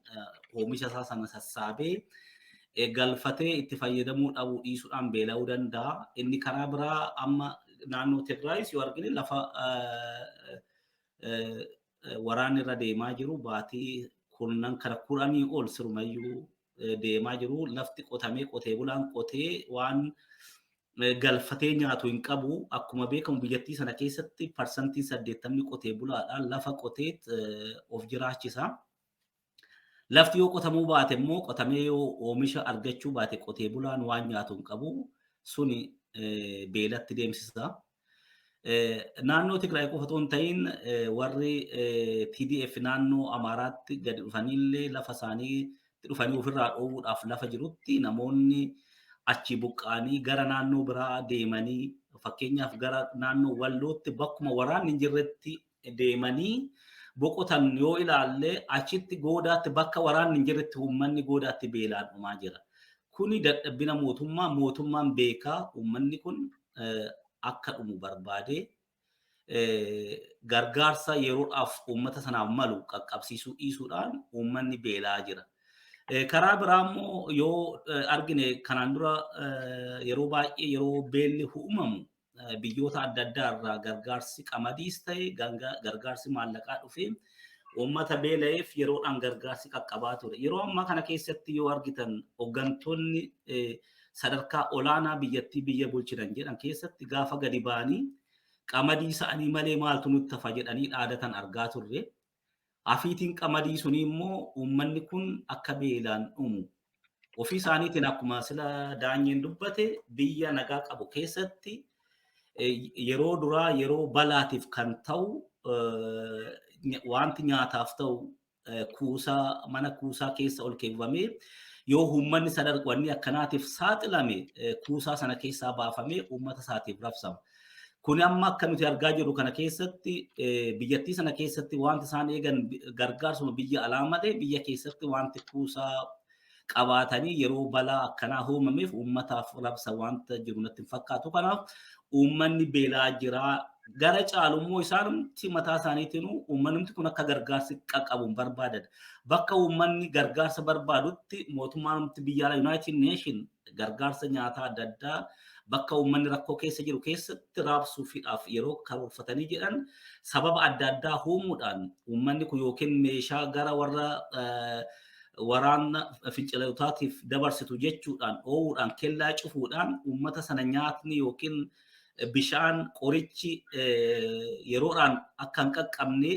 oomisha isaa sana sassaabee galfatee itti fayyadamuu dhabuu dhiisuudhaan beela'uu danda'a. Inni karaa biraa amma naannoo Tigraayis yoo argine, lafa waraanni irra deemaa jiru baatii kurnan kana 10 ol sirumayyuu deemaa jiru. Lafti qotamee qotee bulaan qotee waan galfatee nyaatu hin qabu. Akkuma beekamu biyyattii sana keessatti 80% qotee bulaadha. Lafa qotee of jiraachisa. Lafti yoo qotamuu baate immoo, qotamee yoo oomisha argachuu baate, qotee bulaan waan nyaatu hin qabu. Suni beelatti deemsisa. Naannoo Tigraay qofa otoo hin ta'in warri TDF naannoo Amaaraatti gadi dhufanillee lafa isaanii dhufanii ofirraa dhoowwuudhaaf lafa jirutti namoonni achi buqqa'anii gara naannoo biraa deemanii, fakkeenyaaf gara naannoo Wallootti bakkuma waraanni hin jirretti deemanii boqotan yoo ilaalle, achitti goodaatti bakka waraanni hin jirretti uummanni goodaatti beelaan dhumaa jira. Kuni dadhabbina mootummaa, mootummaan beekaa uummanni kun akka dhumu barbaade. Gargaarsa yeroodhaaf uummata sanaaf malu qaqqabsiisuu dhiisuudhaan uummanni beelaa jira. Karaa biraa immoo yoo argine, kanaan dura yeroo baay'ee yeroo beelli uumamu biyyoota adda addaa irraa gargaarsi qamadiis ta'e gargaarsi maallaqaa dhufee uummata beela'eef yeroodhaan gargaarsi qaqqabaa ture. Yeroo ammaa kana keessatti yoo argitan, hooggantoonni sadarkaa olaanaa biyyattii biyya bulchinan jedhan keessatti gaafa gadi ba'anii qamadii isaanii malee maaltu nutti hafa jedhanii dhaadatan argaa turre. Hafiitiin qamadii sunii immoo uummanni kun akka beelaan dhumu. Ofii isaaniitiin akkuma sila Daanyeen dubbate, biyya nagaa qabu keessatti yeroo duraa yeroo balaatiif kan ta'u, wanti nyaataaf ta'u kuusaa, mana kuusaa keessa ol keewwamee, yoo uummanni sadarkaa akkanaatiif saaxilame kuusaa sana keessaa baafamee uummata isaatiif rabsama. Kun amma akka nuti argaa jirru kana keessatti biyyattii sana keessatti wanti isaan eegan gargaarsuma biyya alaa malee biyya keessatti wanti kuusaa qabaatanii yeroo balaa akkanaa uumameef uummataaf rabsa wanta jiru natti hin fakkaatu. Kanaaf uummanni beelaa jira. Gara caalu immoo isaanumti mataa isaaniitiin uummanni kun akka gargaarsi qaqqabu hin barbaadan. Bakka uummanni gargaarsa barbaadutti mootummaan biyya alaa, United Nation, gargaarsa nyaataa adda addaa bakka uummanni rakkoo keessa jiru keessatti raabsuufiidhaaf yeroo karoorfatanii jedhan, sababa adda addaa uumuudhaan uummanni kun yookiin meeshaa gara warra waraana fincilootaatiif dabarsitu jechuudhaan oowuudhaan, kellaa cufuudhaan, uummata sana nyaatni yookiin bishaan, qorichi yeroodhaan akka hin qaqqabne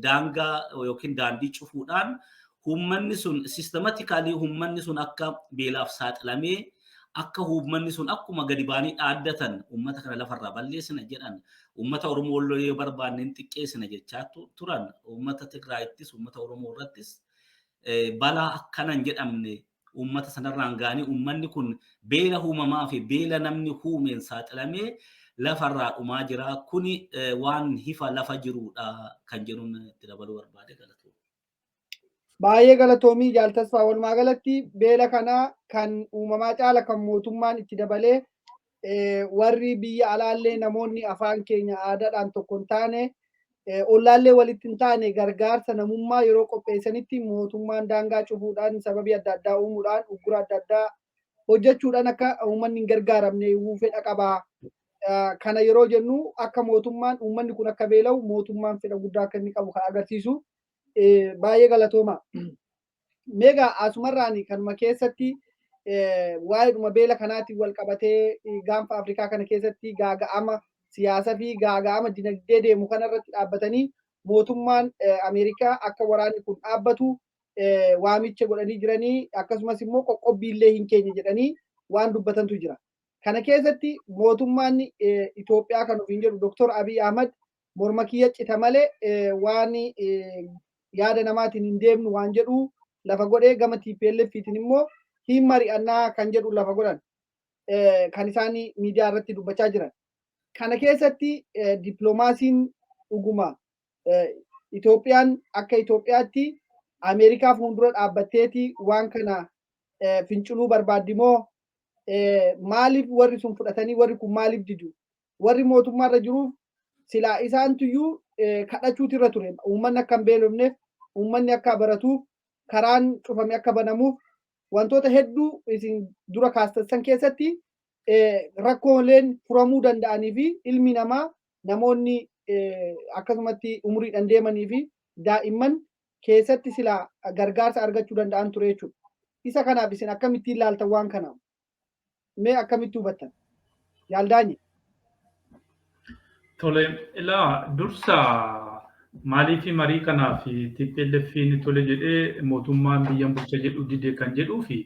daangaa yookiin daandii cufuudhaan uummanni sun systematically uummanni sun akka beelaaf saaxilamee, akka uummanni sun akkuma gadi ba'anii dhaaddatan uummata kana lafarraa balleessina jedhan, uummata Oromoo illee barbaanne hin xiqqeessina jechaa turan, uummata Tigraayittis uummata Oromoo irrattis balaa akkana hin jedhamne uummata sanarraan ga'anii, uummanni kun beela uumamaa fi beela namni uumeen saaxilamee lafarraa dhumaa jira. Kuni waan hifa lafa jirudha kan jedhuun itti dabaluu barbaade, galatoomii. Baay'ee galatoomii, Jaal Tasfaa. Walumaa galatti beela kana kan uumamaa caala kan mootummaan itti dabalee, warri biyya alaallee, namoonni afaan keenya aadaadhaan tokko hin taane, ollaallee walitti hin taane, gargaarsa namummaa yeroo qopheessanitti mootummaan daangaa cufuudhaan, sababii adda addaa uumuudhaan, uggura adda addaa hojjechuudhaan akka uummanni hin gargaaramne fedha qabaa. Kana yeroo jennu akka mootummaan uummanni kun akka beela'u mootummaan fedha guddaa akka inni qabu kan agarsiisu. Baay'ee galatooma. Meegaa asumarraan kanuma keessatti waa'eedhuma beela kanaatiin wal qabatee gaanfa Afrikaa kana keessatti gaaga'ama siyaasaa fi gaaga'ama dinagdee deemu kanarratti dhaabbatanii mootummaan Ameerikaa akka waraanni kun dhaabbatu waamicha godhanii jiranii, akkasumas immoo qoqqobbiillee hin keenye jedhanii waan dubbatantu jira. Kana keessatti mootummaan Itoophiyaa kan ofiin jedhu Dr. Abiy Ahmad morma kiyya cita malee waan yaada namaatiin hin deemnu waan jedhu lafa godhee, gama TPLFiitiin immoo hin mari'annaa kan jedhu lafa godhan kan isaan miidiyaa irratti dubbachaa jiran. Kana keessatti dippiloomaasiin dhuguma Itoophiyaan akka Itoophiyaatti Ameerikaa fuuldura dhaabbatteeti waan kana finciluu barbaaddi moo, maaliif warri sun fudhatanii warri kun maaliif didu? Warri mootummaarra jiruuf silaa isaantuyyuu kadhachuutu irra ture. Uummanni akka hin beelofneef, uummanni akka baratuuf, karaan cufame akka banamuuf, wantoota hedduu isin dura kaastan keessatti rakkooleen furamuu danda'anii fi ilmi namaa, namoonni akkasumatti umuriidhaan deemanii fi daa'imman keessatti silaa gargaarsa argachuu danda'an ture jechuudha. Isa kanaaf isin akkamittiin ilaaltan waan kana? Mee akkamitti hubattan? Jaal Daanye. Tole, ilaa, dursa maaliif marii kanaaf TPLF'n tole jedhee mootummaan biyya bulcha jedhu dide kan jedhuu fi,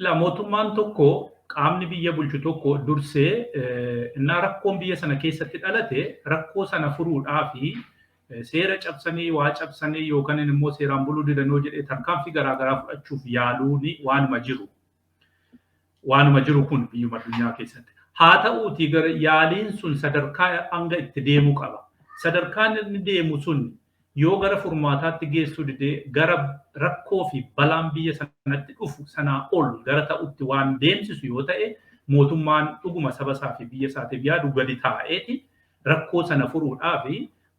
ilaa, mootummaan tokko, qaamni biyya bulchu tokko dursee innaa rakkoon biyya sana keessatti dhalate rakkoo sana furuudhaa fi seera cabsanii, waa cabsanii yookaan immoo seeraan buluu didanoo jedhee tarkaanfii garaagaraa fudhachuuf yaaluun waanuma jiru. Waanuma jiru kun biyyuma addunyaa keessatti. Haa ta'uutii gara yaaliin sun sadarkaa hanga itti deemu qaba. Sadarkaan inni deemu sun yoo gara furmaataatti geessuu didee gara rakkoo fi balaan biyya sanatti dhufu sanaa ol gara ta'utti waan deemsisu yoo ta'e, mootummaan dhuguma saba isaa fi biyya isaatiif yaadu gadi taa'eeti Rakkoo sana furuudhaaf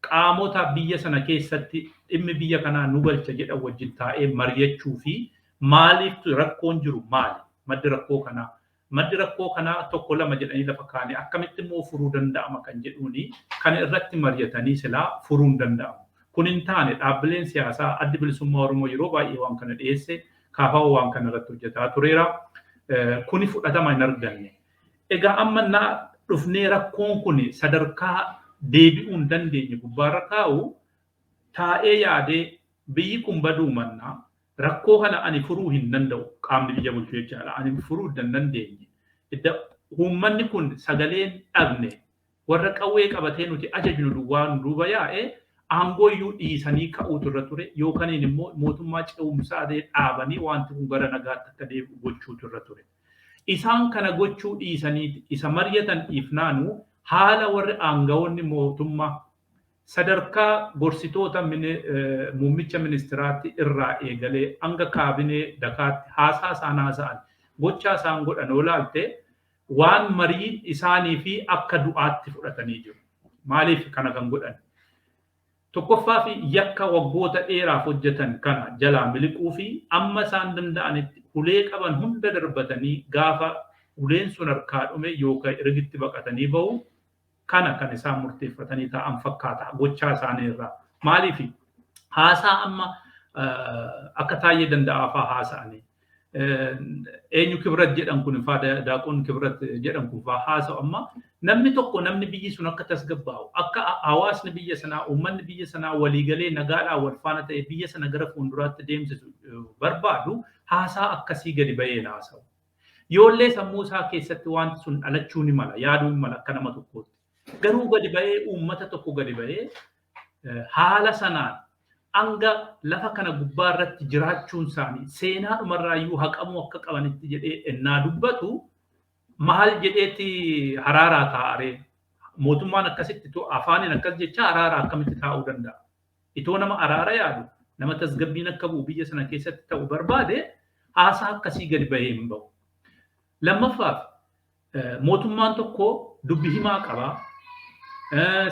qaamota biyya sana keessatti dhimmi biyya kanaa nu galcha jedhan wajjin taa'ee mari'achuu fi maaliif rakkoon jiru maali? Maddi rakkoo kanaa. Maddi rakkoo kanaa tokko lama jedhanii lafa kaa'anii akkamitti immoo furuu danda'ama kan jedhuuni kan irratti mari'atanii silaa furuun danda'amu. Kun hin taane dhaabbileen siyaasaa Addi Bilisummaa Oromoo yeroo baay'ee waan kana dhiyeesse, KFO waan kana irratti hojjetaa tureera. Kuni fudhatama hin arganne. Egaa amma naa dhufnee rakkoon kun sadarkaa deebi'uu hin dandeenye gubbaarra kaa'u taa'ee yaadee biyyi kun baduu mannaa rakkoo kana ani furuu hin danda'u qaamni biyya bulchu jechaadha. Ani furuu hin dandeenye. Idda uummanni kun sagaleen dhabne warra qawwee qabatee nuti ajajnu duwwaa nu duuba yaa'e aangoo iyyuu dhiisanii ka'uutu irra ture yookaan immoo mootummaa ce'umsaa ta'e dhaabanii wanti kun gara nagaatti akka deebi'u gochuutu irra ture. Isaan kana gochuu dhiisanii isa mari'atan dhiifnaanu haala warri aangawoonni mootummaa sadarkaa gorsitoota muummicha ministiraatti irraa eegalee hanga kaabinee dakaatti haasaa isaan haasa'an gochaa isaan godhan yoo laalte waan marii isaanii fi akka du'aatti fudhatanii jiru. Maaliif kana kan godhan? Tokkoffaa fi yakka waggoota dheeraaf hojjetan kana jalaa miliquu fi amma isaan danda'anitti ulee qaban hunda darbatanii gaafa uleen sun harkaa dhume yookaan rigitti baqatanii bahu kana kan isaan murteeffatanii taa'an fakkaata gochaa isaanii irraa. Maaliif haasaa amma akka Taayyee Danda'aa fa'aa haasa'anii eenyu Kibrat jedhan kun fa'aa Daaqoon Kibrat jedhan kun fa'aa haasa'u amma namni tokko namni biyyi sun akka tasgabbaa'u akka hawaasni biyya sanaa uummanni biyya sanaa waliigalee nagaadhaan wal faana ta'e biyya sana gara fuulduraatti deemsisu barbaadu haasaa akkasii gadi ba'ee haasa'u. Yoollee sammuu isaa keessatti wanti sun dhalachuu ni mala yaaduu ni mala akka nama tokkootti. Garuu gadi ba'ee uummata tokko gadi ba'ee haala sanaan hanga lafa kana gubbaa irratti jiraachuun isaanii seenaa dhumarraayyuu haqamuu akka qabanitti jedhee ennaa dubbatu maal jedheetti haraaraa taa'aree mootummaan akkasitti afaaniin akkas jecha araaraa akkamitti taa'uu danda'a? Itoo nama araara yaadu nama tasgabbiin akka bu'u biyya sana keessatti ta'u barbaade haasaa akkasii gadi bahee hin bahu. Lammaffaaf mootummaan tokko dubbi himaa qaba.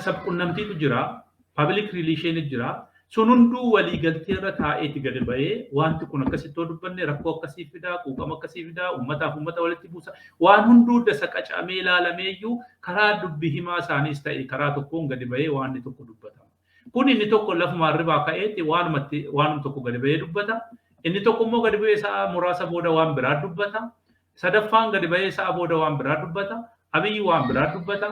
Sabqunnamtiitu jira. Public relation jira. Sun hunduu waliigaltee irra taa'eeti gadi bahee wanti kun akkasitti yoo dubbanne rakkoo akkasii fidaa, quuqama akkasii fidaa, uummataaf uummata walitti buusa. Waan hunduu dasa qacamee ilaalamee iyyuu karaa dubbi himaa isaaniis ta'e karaa tokkoon gadi bahee waan inni tokko dubbatama. Kun inni tokko lafuma hirribaa ka'eeti waanumatti waanuma tokko gadi bahee dubbata. Inni tokko immoo gadi bahee sa'a muraasa booda waan biraa dubbata. Sadaffaan gadi bahee sa'a booda waan biraa dubbata. Abiyyi waan biraa dubbata.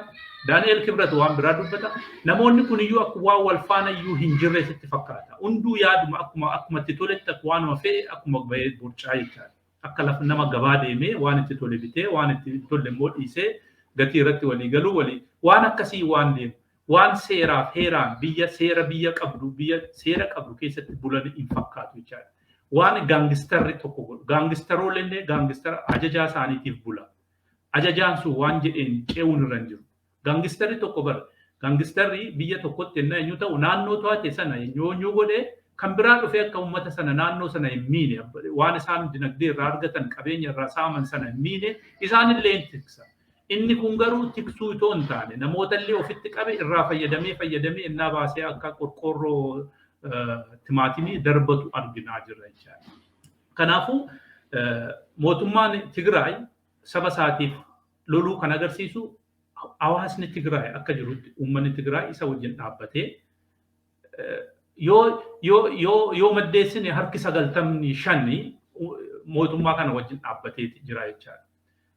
Daani'el Kibrat waan biraa dubbata. Namoonni kun iyyuu akka waan wal faana iyyuu hin jirre sitti fakkaata. Hunduu yaaduma akkuma akkuma itti toletti akka waanuma fe'e akkuma bahee borcaa jechaadha. Akka lafa nama gabaa deemee waan itti tole bitee waan itti hin tolle immoo dhiisee gatii irratti walii galuu walii waan akkasii waan deemu. Waan seeraaf heeraan biyya seera biyya qabdu biyya seera qabdu keessatti bulan hin fakkaatu jechaadha. Waan gaangistarri tokko godhu. Gaangistaroollee gaangistara ajajaa isaaniitiif bula. Ajajaan sun waan jedheen ce'uun irra hin jiru. Gaangistarri tokko bara. Gaangistarri biyya tokkotti ennaa eenyu ta'u naannoo to'ate sana eenyu godhee kan biraa dhufee akka uummata sana naannoo sana hin miine waan isaan dinagdee irraa argatan qabeenya irraa saaman sana hin miine isaanillee hin tiksa. Inni kun garuu tiksuu itoo hin taane namoota illee ofitti qabe irraa fayyadamee fayyadamee innaa baasee akka qorqoorroo timaatimii darbatu arginaa jirra jechaadha. Kanaafuu mootummaan Tigraay saba isaatiif loluu kan agarsiisu hawaasni Tigraay akka jirutti uummanni Tigraay isa wajjin dhaabbatee yoo yoo yoo yoo maddeessine harki 95 mootummaa kana wajjin dhaabbatee jira jechaadha.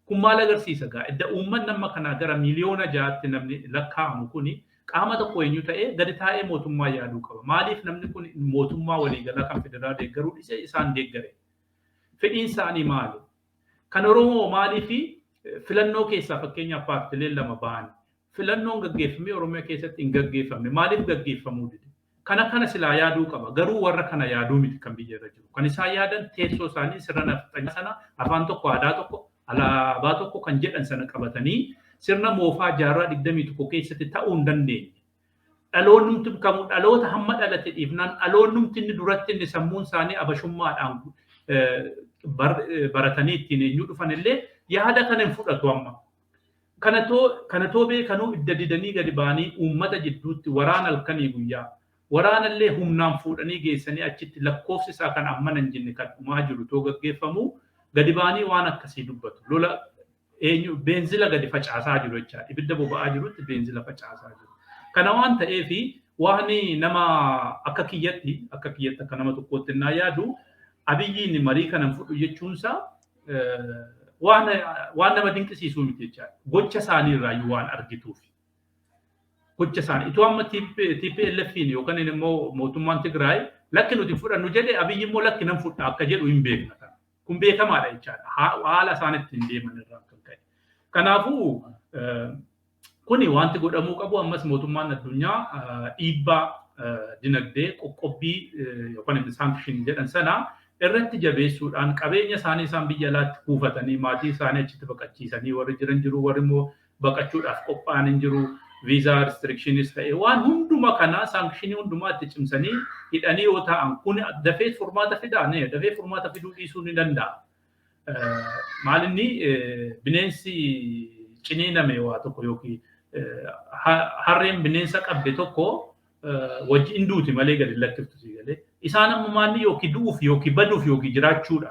Kun maal agarsiisa gaa? Edda uummanni amma kanaa gara miliyoona 6tti namni lakkaa'amu kuni qaama tokko eenyu ta'ee gadi taa'ee mootummaa yaaduu qaba. Maaliif namni kun mootummaa waliigalaa kan federaalaa deeggaruu dhiisee isaan deeggare? Fedhiin isaanii maali? Kan Oromoo maaliif filannoo keessaa fakkeenyaaf paartileen lama ba'an filannoon gaggeeffamee Oromiyaa keessatti hin gaggeeffamne maaliif gaggeeffamuu dide? Kana kana silaa yaaduu qaba. Garuu warra kana yaaduu miti kan biyya irra jiru. Kan isaan yaadan teessoo isaanii sirna nafxanyaa sana afaan tokko aadaa tokko alaabaa tokko kan jedhan sana qabatanii sirna moofaa jaarraa 21 keessatti ta'uu hin dandeenye. Dhaloonnumti kamuu dhaloota hamma dhalate dhiifnaan dhaloonnumti inni duratti inni sammuun isaanii abashummaadhaan baratanii ittiin eenyu dhufan illee yaada kana hin fudhatu amma. Kana too beekanuu idda didanii gadi ba'anii uummata jidduutti waraana halkanii guyyaa waraanallee humnaan fuudhanii geessanii achitti lakkoofsi isaa kan ammana hin jenne kan dhumaa jiru too gaggeeffamu gadi ba'anii waan akkasii dubbatu. Lola eenyu beenzila gadi facaasaa jiru jechaadha. Ibidda boba'aa jirutti beenzila facaasaa jiru. Kana waan ta'eefi waan nama akka kiyyatti akka nama tokkootti naa yaadu, Abiyyiin marii kana fudhu jechuunsaa waan nama dinqisiisuu miti jechaadha. Gocha isaanii irraayyuu waan argituuf. Gocha isaanii itoo amma TPLF'n yookaan immoo mootummaan Tigraay lakki nuti fudhannu jedhe, Abiyyi immoo lakki nan fudha akka jedhu hin beekna. Kun beekamaadha jechaadha. Haala isaan ittiin deeman irraa kan ka'e. Kanaafuu kuni wanti godhamuu qabu, ammas mootummaan addunyaa dhiibbaa dinagdee, qoqqobbii yookaan sanction jedhan sana irratti jabeessuudhaan qabeenya isaanii isaan biyya alaatti kuufatanii, maatii isaanii achitti baqachiisanii warri jiran jiru, warri immoo baqachuudhaaf qophaa'an hin jiru, visa restrictionis ta'e waan hunduma kana sanctionii hundumaa itti cimsanii hidhanii yoo ta'an, kun dafee furmaata fidaa? Dafee furmaata fiduu dhiisuu ni danda'a. Maalinni bineensi ciniiname waa tokko yookiin harreen bineensa qabde tokko wajji hin duuti malee gadi lakkiftu, si galee. Isaan amma maalli yookiin du'uuf yookiin baduuf yookiin jiraachuudha.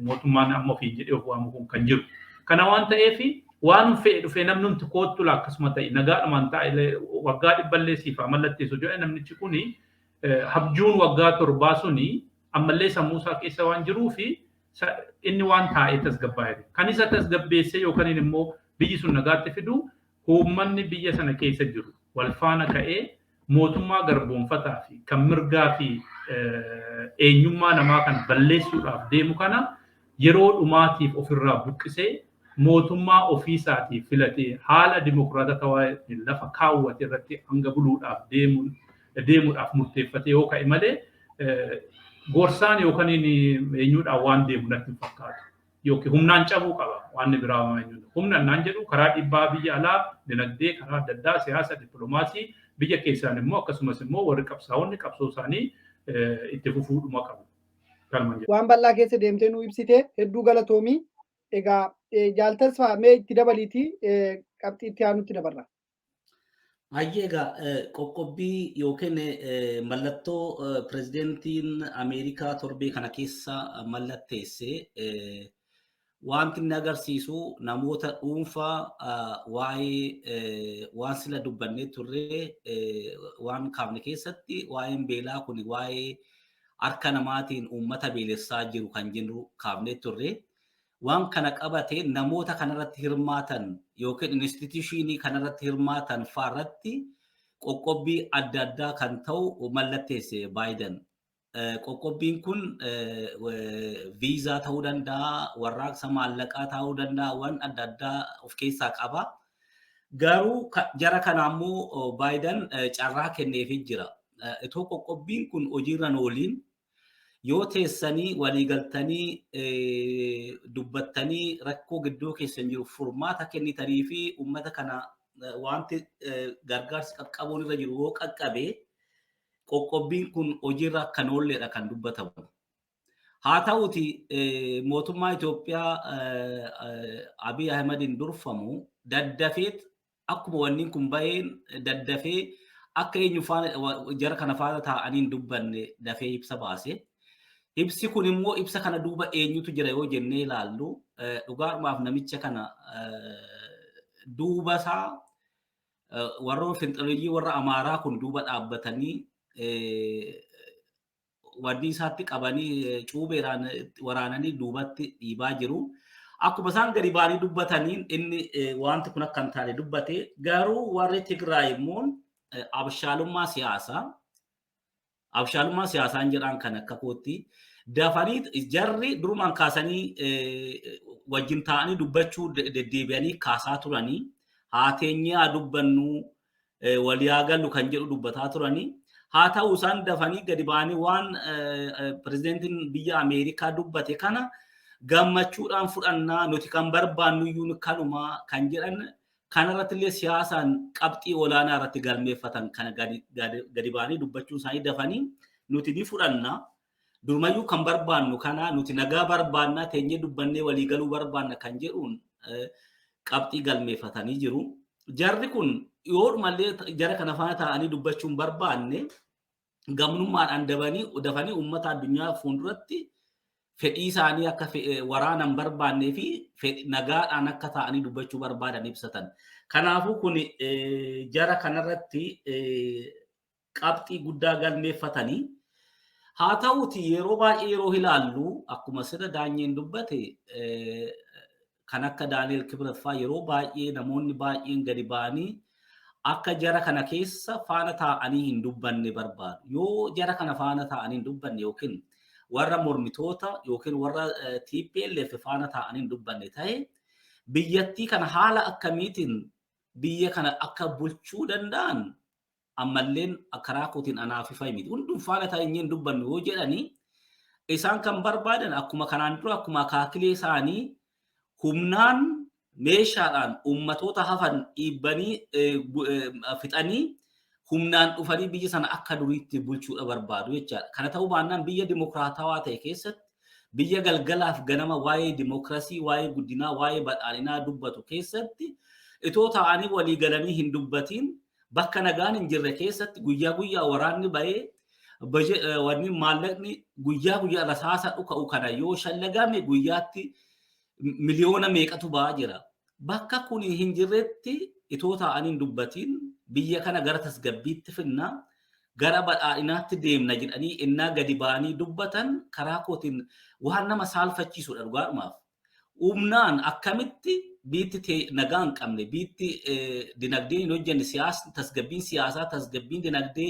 Mootummaan amma ofiin jedhee of waamu kun kan jiru. Kana waan ta'eef waan fe'e dhufee namni nuti koottu akkasuma ta'e nagaadhumaan taa'e waggaa 100llee siif haa mallatteessu jedhe, namnichi kuni habjuun waggaa 7 suni ammallee sammuu isaa keessa waan jiruu fi inni waan taa'ee tasgabbaa'e. Kan isa tasgabbeessee yookaan immoo biyyi sun nagaatti fidu, uummanni biyya sana keessa jiru wal faana ka'ee mootummaa garboonfataa fi kan mirgaa fi eenyummaa namaa kan balleessuudhaaf deemu kana yeroo dhumaatiif ofirraa buqqisee mootummaa ofiisaatiif filatee haala dimokiraatawaa lafa kaawwate irratti hanga buluudhaaf deemuudhaaf murteeffatee yoo ka'e malee gorsaan yookaan eenyuudhaan waan deemu natti hin fakkaatu. Yookiin humnaan cabuu qaba waan biraa eenyuun. Humna naan jedhu karaa dhiibbaa biyya alaa, dinagdee, karaa adda addaa, siyaasa, dippiloomaasii, biyya keessaan immoo akkasumas immoo warri qabsaa'onni qabsoo isaanii itti fufuudhuma qabu. Waan bal'aa keessa deemtee nu ibsite, hedduu galatoomii. Egaa jaaltasfaa, mee itti dabaliitii qabxii itti aanutti dabarra. Hayyee, egaa qoqqobbii yookiin mallattoo pirezidentiin Ameerikaa torbee kana keessa mallatteesse wanti inni agarsiisu namoota dhuunfaa waa'ee waan sila dubbannee turre waan kaafne keessatti waa'een beelaa kun waa'ee harka namaatiin uummata beelessaa jiru kan jennu kaafnee turre. Waan kana qabate namoota kanarratti hirmaatan yookiin institutionii kanarratti hirmaatan fa'aarratti qoqqobbii adda addaa kan ta'u mallatteesse Baayiden. Qoqqobbiin kun viizaa ta'uu danda'a, warraaqsa maallaqaa ta'uu danda'a, waan adda addaa of keessaa qaba. Garuu jara kana ammoo Baayiden carraa kenneefii jira. Itoo qoqqobbiin kun hojiirra ooliin yoo teessanii waliigaltanii dubbattanii rakkoo gidduu keessan jiru furmaata kennitanii fi uummata kana wanti gargaarsi qaqqabuun irra jiru yoo qaqqabe, qoqqobbiin kun hojiirra kan oolledha kan dubbatamu. Haa ta'uti mootummaa Itoophiyaa Abiy Ahimadiin durfamu daddafeet akkuma wanni kun baheen daddafee akka eenyu faana jara kana faana taa'anii hin dubbanne dafee ibsa baase. Ibsi kun immoo ibsa kana duuba eenyutu jira yoo jennee ilaallu, dhugaadhumaaf namicha kana duuba isaa warra finxaleeyyii warra Amaaraa kun duuba dhaabbatanii wanni isaatti qabanii cuubeedhaan waraananii duubatti dhiibaa jiru. Akkuma isaan gadi ba'anii dubbataniin inni wanti kun akka hin taane dubbate. Garuu warri Tigraay immoo abshaalummaa siyaasaan jedhaan kan akka kootti dafanii jarri durumaan kaasanii wajjin taa'anii dubbachuu deddeebi'anii kaasaa turanii, haa teenyee haa dubbannu, walii haa gallu kan jedhu dubbataa turanii. Haa ta'u, isaan dafanii gadi ba'anii waan pirezidentiin biyya Ameerikaa dubbate kana gammachuudhaan fudhannaa, nuti kan barbaannu iyyuu kanuma kan jedhan kanarratti illee siyaasaan qabxii olaanaa irratti galmeeffatan. Kana gadi ba'anii dubbachuun isaanii dafanii nuti ni fudhanna. Durumayyuu kan barbaannu kana, nuti nagaa barbaanna, teenyee dubbannee walii galuu barbaanna kan jedhuun. qabxii galmeeffatanii jiru. Jarri kun yoodhumallee jara kana faana taa'anii dubbachuu hin barbaanne gamnummaadhaan dafanii uummata addunyaa fuulduratti fedhii isaanii akka waraana hin barbaannee fi nagaadhaan akka taa'anii dubbachuu barbaadan ibsatan. Kanaafuu kun jara kanarratti qabxii guddaa galmeeffatanii. Haa ta'uuti yeroo baay'ee yeroo ilaallu akkuma sirna Daanyeen dubbate kan akka Daani'el Kibrat fa'aa yeroo baay'ee namoonni baay'een gadi ba'anii akka jara kana keessa faana taa'anii hin dubbanne barbaadu. Yoo jara kana faana taa'anii hin dubbanne yookiin warra mormitoota yookiin warra TPLF faana taa'anii hin dubbanne ta'e biyyattii kana haala akkamiitiin biyya kana akka bulchuu danda'an ammalleen karaa kootiin anaaf ifa miti. Hundum faana taa'anii hin dubbannu yoo jedhanii isaan kan barbaadan akkuma kanaan dura akkuma akaakilee isaanii humnaan meeshaadhaan uummatoota hafan dhiibbanii fixanii humnaan dhufanii biyya sana akka duriitti bulchuudha barbaadu jechaadha. Kana ta'uu baannaan biyya dimokiraatawaa ta'e keessatti biyya galgalaaf ganama waa'ee dimokiraasii, waa'ee guddinaa, waa'ee badhaadhinaa dubbatu keessatti itoo taa'anii walii galanii hin dubbatiin bakka nagaan hin jirre keessatti guyyaa guyyaa waraanni ba'ee wanni maallaqni guyyaa guyyaa rasaasa dhuka'u kana yoo shallagame guyyaatti miliyoona meeqatu ba'aa jira. Bakka kun hin jirretti itoo taa'anii hin dubbatiin biyya kana gara tasgabbiitti finna gara badhaadhinaatti deemna jedhanii innaa gadi ba'anii dubbatan karaa kootiin waan nama saalfachiisudha dhugaadhumaaf. Humnaan akkamitti biitti nagaa hin qabne biitti dinagdeen hin hojjenne siyaasni tasgabbiin siyaasaa tasgabbiin dinagdee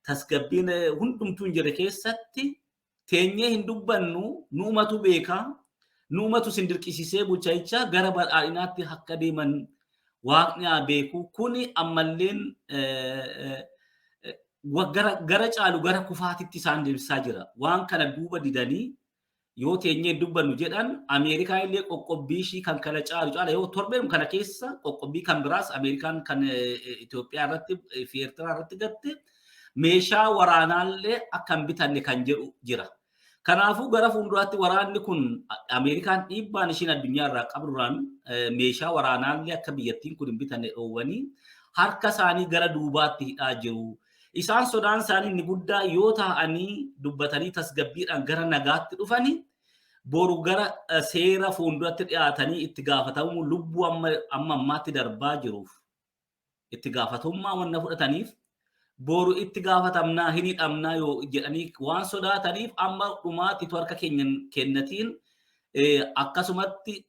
tasgabbiin hundumtuu hin jirre keessatti teenyee hin dubbannu nuumatu beekaa nuumatu sin dirqisiisee bulchaa'icha gara badhaadhinaatti akka deeman waaqni haa beeku kuni ammalleen gara caalu gara kufaatitti isaan deemsisaa jira. Waan kana duuba didanii yoo teenyee dubbannu jedhan Ameerikaan illee qoqqobbii ishii kan kana caalu caala yoo torbeen kana keessa qoqqobbii kan biraas Ameerikaan kan Itoophiyaa irratti fi Eertiraa irratti gatte meeshaa waraanaallee akka hin bitanne kan jedhu jira. Kanaafuu gara fuulduraatti waraanni kun Ameerikaan dhiibbaan ishiin addunyaa irraa qabduraan meeshaa waraanaallee akka biyyattiin kun hin bitanne dhoowwanii harka isaanii gara duubaatti hidhaa jiru. Isaan sodaan isaanii inni guddaa yoo taa'anii dubbatanii tasgabbiidhaan gara nagaatti dhufanii boru gara seera fuulduratti dhiyaatanii itti gaafatamuu lubbuu amma ammaatti darbaa jiruuf itti gaafatamummaa wanna fudhataniif boru itti gaafatamnaa hin hidhamnaa yoo jedhanii waan sodaataniif amma dhumaatti harka keenya kennatiin akkasumatti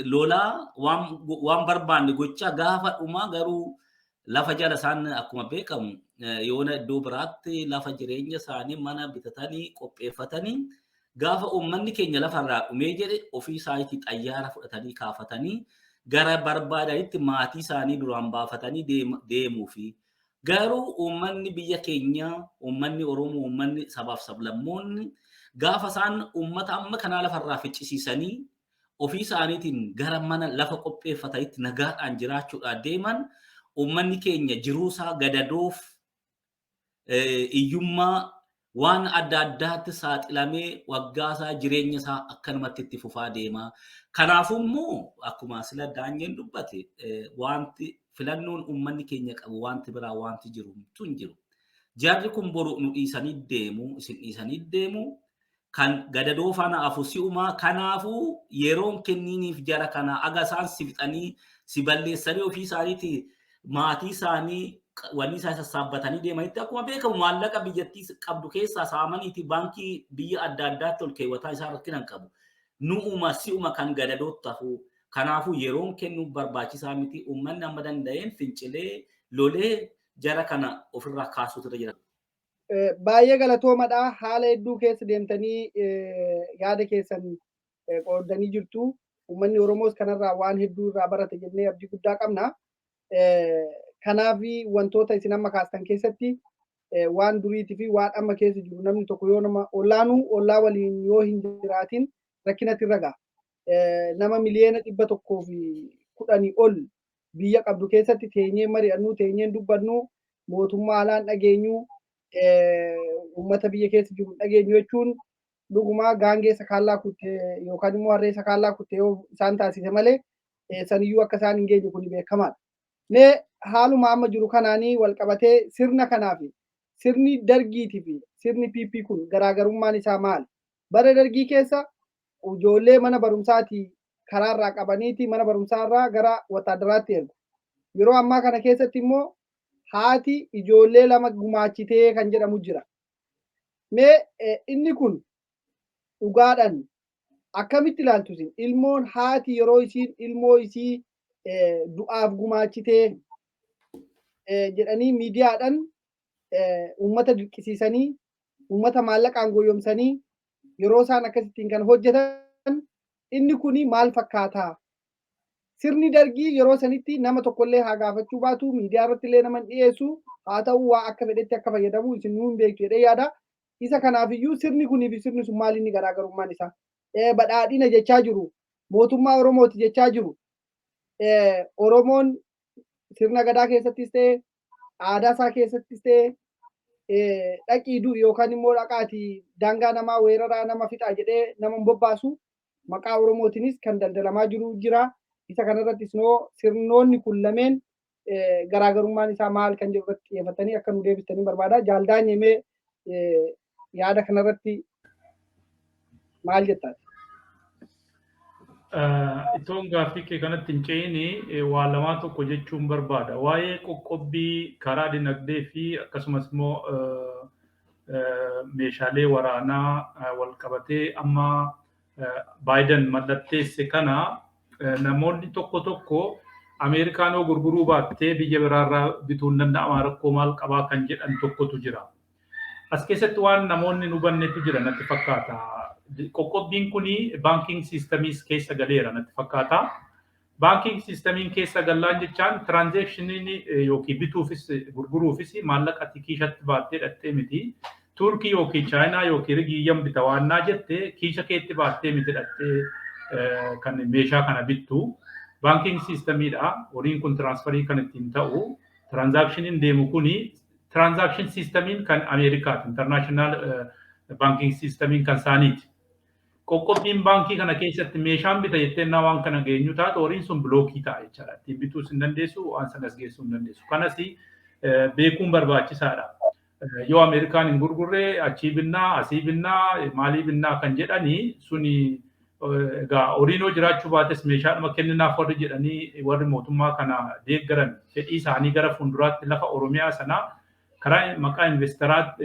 lolaa waan barbaanne gochaa gaafa dhumaa garuu lafa jala isaan akkuma beekamu yoona iddoo biraatti lafa jireenya isaanii mana bitatanii qopheeffatanii gaafa uummanni keenya lafarraa dhumee jedhe ofii isaaniitii xayyaara fudhatanii kaafatanii gara barbaadanitti maatii isaanii duraan baafatanii deemuufi. Garuu uummanni biyya keenyaa, uummanni Oromoo, uummanni sabaaf sablammoonni gaafa isaan uummata amma kanaa lafarraa ficcisiisanii ofii isaaniitiin gara mana lafa qopheeffatanitti nagaadhaan jiraachuudhaan deeman uummanni keenya jiruusaa gadadoof iyyummaa waan adda addaatti saaxilamee waggaasaa jireenya isaa akkanumatti itti fufaa deema. Kanaafuu immoo akkuma sila Daanyeen dubbate wanti filannoon uummanni keenya qabu wanti biraa wanti jiru tun jiru. Jarri kun boru nu dhiisanii deemu, isin dhiisanii deemu kan gadadoo faana afu si'umaa kanaafuu yeroon kenniiniif jara kana aga isaan si fixanii si balleessanii ofii isaaniitii maatii isaanii wanni isaa sassaabbatanii deemanitti akkuma beekamu maallaqa biyyattii qabdu keessaa saamaniiti baankii biyya adda addaatti ol keewwataa isaan rakkinan qabu. Nu'uma si'uma kan gadadootti hafu. Kanaafuu yeroon kennuuf barbaachisaa miti. Uummanni amma danda'een fincilee lolee jara kana ofirraa kaasuutu irra jira. Baay'ee galatoomadha. Haala hedduu keessa deemtanii yaada keessan qooddanii jirtu. Uummanni Oromoos kanarraa waan hedduu irraa barate jennee abdii guddaa qabna. Kanaaf wantoota isin amma kaastan keessatti waan duriitii fi waan amma keessa jiru namni tokko yoo nama ollaanuu ollaa waliin yoo hin jiraatin rakkinatti irra ga'a. Nama 110,000,000 ol biyya qabdu keessatti teenyee mari'annu teenyee dubbannu mootummaa alaan dhageenyu uummata biyya keessa jiru dhageenyu jechuun dhugumaa gaangee sakaallaa kutte yookaan immoo harree sakaallaa kutte yoo isaan taasise malee Saniyyuu akka isaan hin geenye kun beekamaadha. Mee haaluma amma jiru kanaanii wal qabatee sirna kanaa fi sirni dargiitii fi sirni PP kun garaagarummaan isaa maali? Bara dargii keessa ijoollee mana barumsaatii karaarraa qabaniiti mana barumsaarraa gara wataadaraatti ergu. Yeroo ammaa kana keessatti immoo haati ijoollee lama gumaachitee kan jedhamu jira. Mee inni kun dhugaadhaan akkamitti ilaaltu isin? Ilmoon haati yeroo isiin ilmoo isii du'aaf gumaachitee jedhanii miidiyaadhaan uummata dirqisiisanii, uummata maallaqaan goyyomsanii yeroo isaan akkasittiin kan hojjetan, inni kuni maal fakkaataa? Sirni dargii yeroo sanitti nama tokkollee haa gaafachuu baatu, miidiyaa irratti illee nama hin dhiyeessu, haa ta'u waa akka fedhetti akka fayyadamu isin nuu hin beektu jedhee yaada. Isa kanaafiyyuu sirni kunii fi sirni sun maal inni garaagarummaan isaa? Badhaadhina jechaa jiru. Mootummaa Oromooti jechaa jiru. Oromoon sirna gadaa keessattis ta'e, aadaa isaa keessattis ta'e, dhaqii du'i yookaan immoo dhaqaatii daangaa namaa weeraraa nama fixaa jedhee nama hin bobbaasu. Maqaa Oromootiinis kan daldalamaa jiru jira. Isa kanarrattis immoo sirnoonni kun lameen garaagarummaan isaa maal kan jedhu irratti xiyyeeffatanii akka nu deebistanii barbaada. Jaaldaanyee, mee yaada kanarratti maal jettaa? Ittoon gaaffii kee kanatti hin ce'ini waa lamaa tokko jechuun barbaada. Waa'ee qoqqobbii karaa dinagdee fi akkasumas immoo meeshaalee waraanaa wal qabatee amma Baayiden mallatteesse kana, namoonni tokko tokko Ameerikaan yoo gurguruu baattee biyya biraarraa bituun danda'ama, rakkoo maal qabaa kan jedhan tokkotu jira. As keessatti waan namoonni hin hubannetu jira natti fakkaata. Qoqqobbiin kuni banking systemiis keessa galeera natti fakkaata. Banking systemiin keessa gallaan jechaan transactioniin yookiin bituufis gurguruufis maallaqa ati kiishatti baattee dhaqxee miti. Turkii yookiin Chaayinaa yookiin Rigiyyan bita waannaa jette kiisha keetti baattee miti dhaqxee kan meeshaa kana bittu. Banking systemiidha. Horiin kun transferii kan ittiin ta'u. Transactioniin deemu kuni transaction systemiin kan Ameerikaati. International banking systemiin kan isaaniiti. Qoqqobbiin baankii kana keessatti meeshaan bita jettee waan kana geenyu taate, horiin sun blockii ta'a jechaadha. Ittiin bituus hin dandeessu, waan sanas geessuu hin dandeessu. Kanas beekuun barbaachisaadha. Yoo Ameerikaan hin gurgurre achii binnaa, asii binnaa, maalii binnaa kan jedhanii suni egaa horiin yoo jiraachuu baates meeshaadhuma kenninaaf warri jedhanii warri mootummaa kana deeggaran fedhii isaanii gara fuulduraatti lafa Oromiyaa sanaa karaa maqaa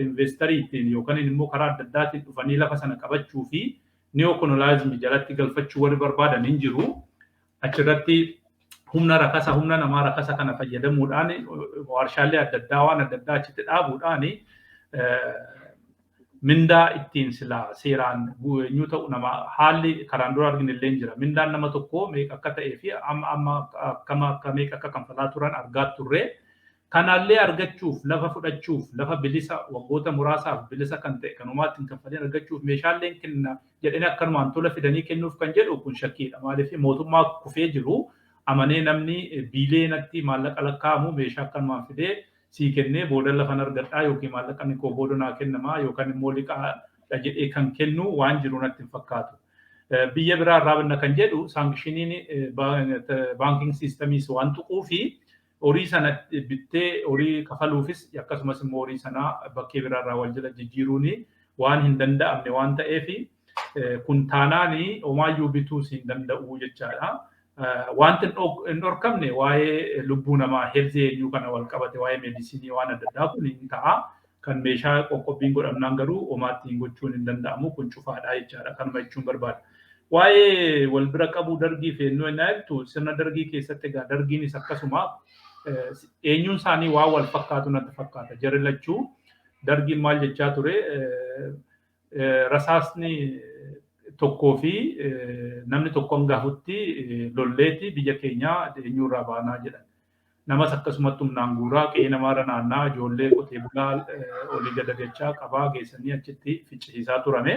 investoriitiin yookaan immoo karaa adda addaatiin dhufanii lafa sana qabachuu fi neo-colonialismii jalatti galfachuu warri barbaadan hin jiru. Achirratti humna rakasa, humna namaa rakasa kana fayyadamuudhaan warshaalee adda addaa waan adda addaa achitti dhaabuudhaan mindaa ittiin silaa seeraan eenyu ta'u nama haalli karaan dura argine illee jira. Mindaan nama tokko meeqa akka ta'ee fi amma amma akkama akka meeqa akka kanfalaa turan argaa turre. Kanallee argachuuf, lafa fudhachuuf, lafa bilisa waggoota muraasaaf bilisa kan ta'e kanumaatti hin kaffalin argachuuf meeshaaleen kenna jedhanii akkanumaan tola fidanii kennuuf kan jedhu kun shakkiidha. Maaliif mootummaa kufee jiru amanee namni biileenatti maallaqa lakkaa'amu meeshaa akkanumaan fidee sii kennee booda lafan argadhaa yookiin maallaqni koo booda naa kennamaa yookaan immoo liqaadha jedhee kan kennu waan jiru natti hin fakkaatu. Biyya biraa irraa binna kan jedhu sanctioniin banking systemiis waan tuquu fi horii sana bittee horii kafaluufis akkasumas immoo horii sana bakkee biraa irraa wal jala jijjiiruun waan hin danda'amne waan ta'eef, kun taanaan homaayyuu bituus hin danda'u jechaadha. Wanti hin dhorkamne waa'ee lubbuu namaa, healthii eenyuu kana wal qabate, waa'ee medicineii waan adda addaa kun hin ta'a. Kan meeshaa qoqqobbiin godhamnaan garuu homaatti hin gochuun hin danda'amu, kun cufaadha jechaadha. Kanuma jechuun barbaada. Waa'ee wal bira qabuu dargii fi eenyuu ennaa jettu, sirna dargii keessatti egaa dargiinis akkasuma eenyuun isaanii waan wal fakkaatu natti fakkaata. Jarri lachuu dargiin maal jechaa ture? Rasaasni tokkoo fi namni tokko hangafutti lolleeti biyya keenyaa eenyurraa baanaa jedhan. Namas akkasumatti humnaan guuraa qe'ee namaarra naannaa ijoollee qotee bulaa olii gadagachaa qabaa geessanii achitti ficcisiisaa turame.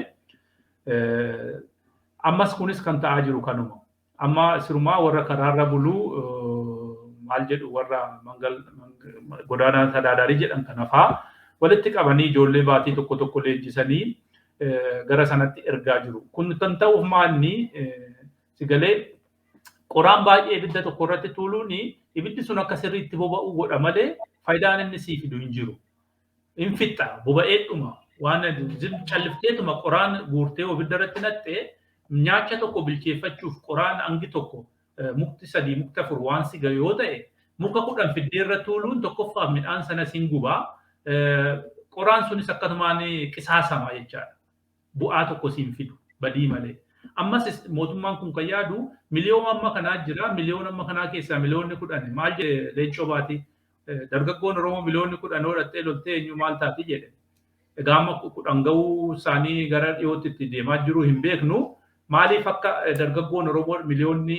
Ammas kunis kan ta'aa jiru kanuma. Amma sirumaa warra karaarra buluu maal jedhu, warra godaanaa tadaadaarii jedhan kana fa'aa walitti qabanii ijoollee baatii tokko tokko leenjisanii gara sanatti ergaa jiru. Kun kan ta'uuf maalni si galee Qoraan baay'ee ibidda tokko irratti tuuluun ibiddi sun akka sirriitti boba'u godha malee faayidaan inni sii fidu hin jiru. Hin fixxa, boba'ee dhuma. Waan callifteetuma qoraan guurtee ibidda irratti naqxee nyaacha tokko bilcheeffachuuf qoraan hangi tokko, mukti 3, mukti 4 waan si gahu yoo ta'e, muka 10 fiddee irra tuuluun tokkoffaaf midhaan sana siin gubaa, qoraan sunis akkasumaan qisaasama jechaadha. Bu'aa tokko siin fidu badii malee. Ammas mootummaan kun kan yaadu miliyoona amma kanaa jira, miliyoona amma kanaa keessaa miliyoonni 10 maal jedhe Leencoo Baatii, dargaggoon Oromoo miliyoonni 10 hodhattee loltee eenyu maal taati jedhe. Egaa amma 10 gahuu isaanii gara dhiyootti itti deemaa jiru hin beeknu. Maaliif akka dargaggoon Oromoo miliyoonni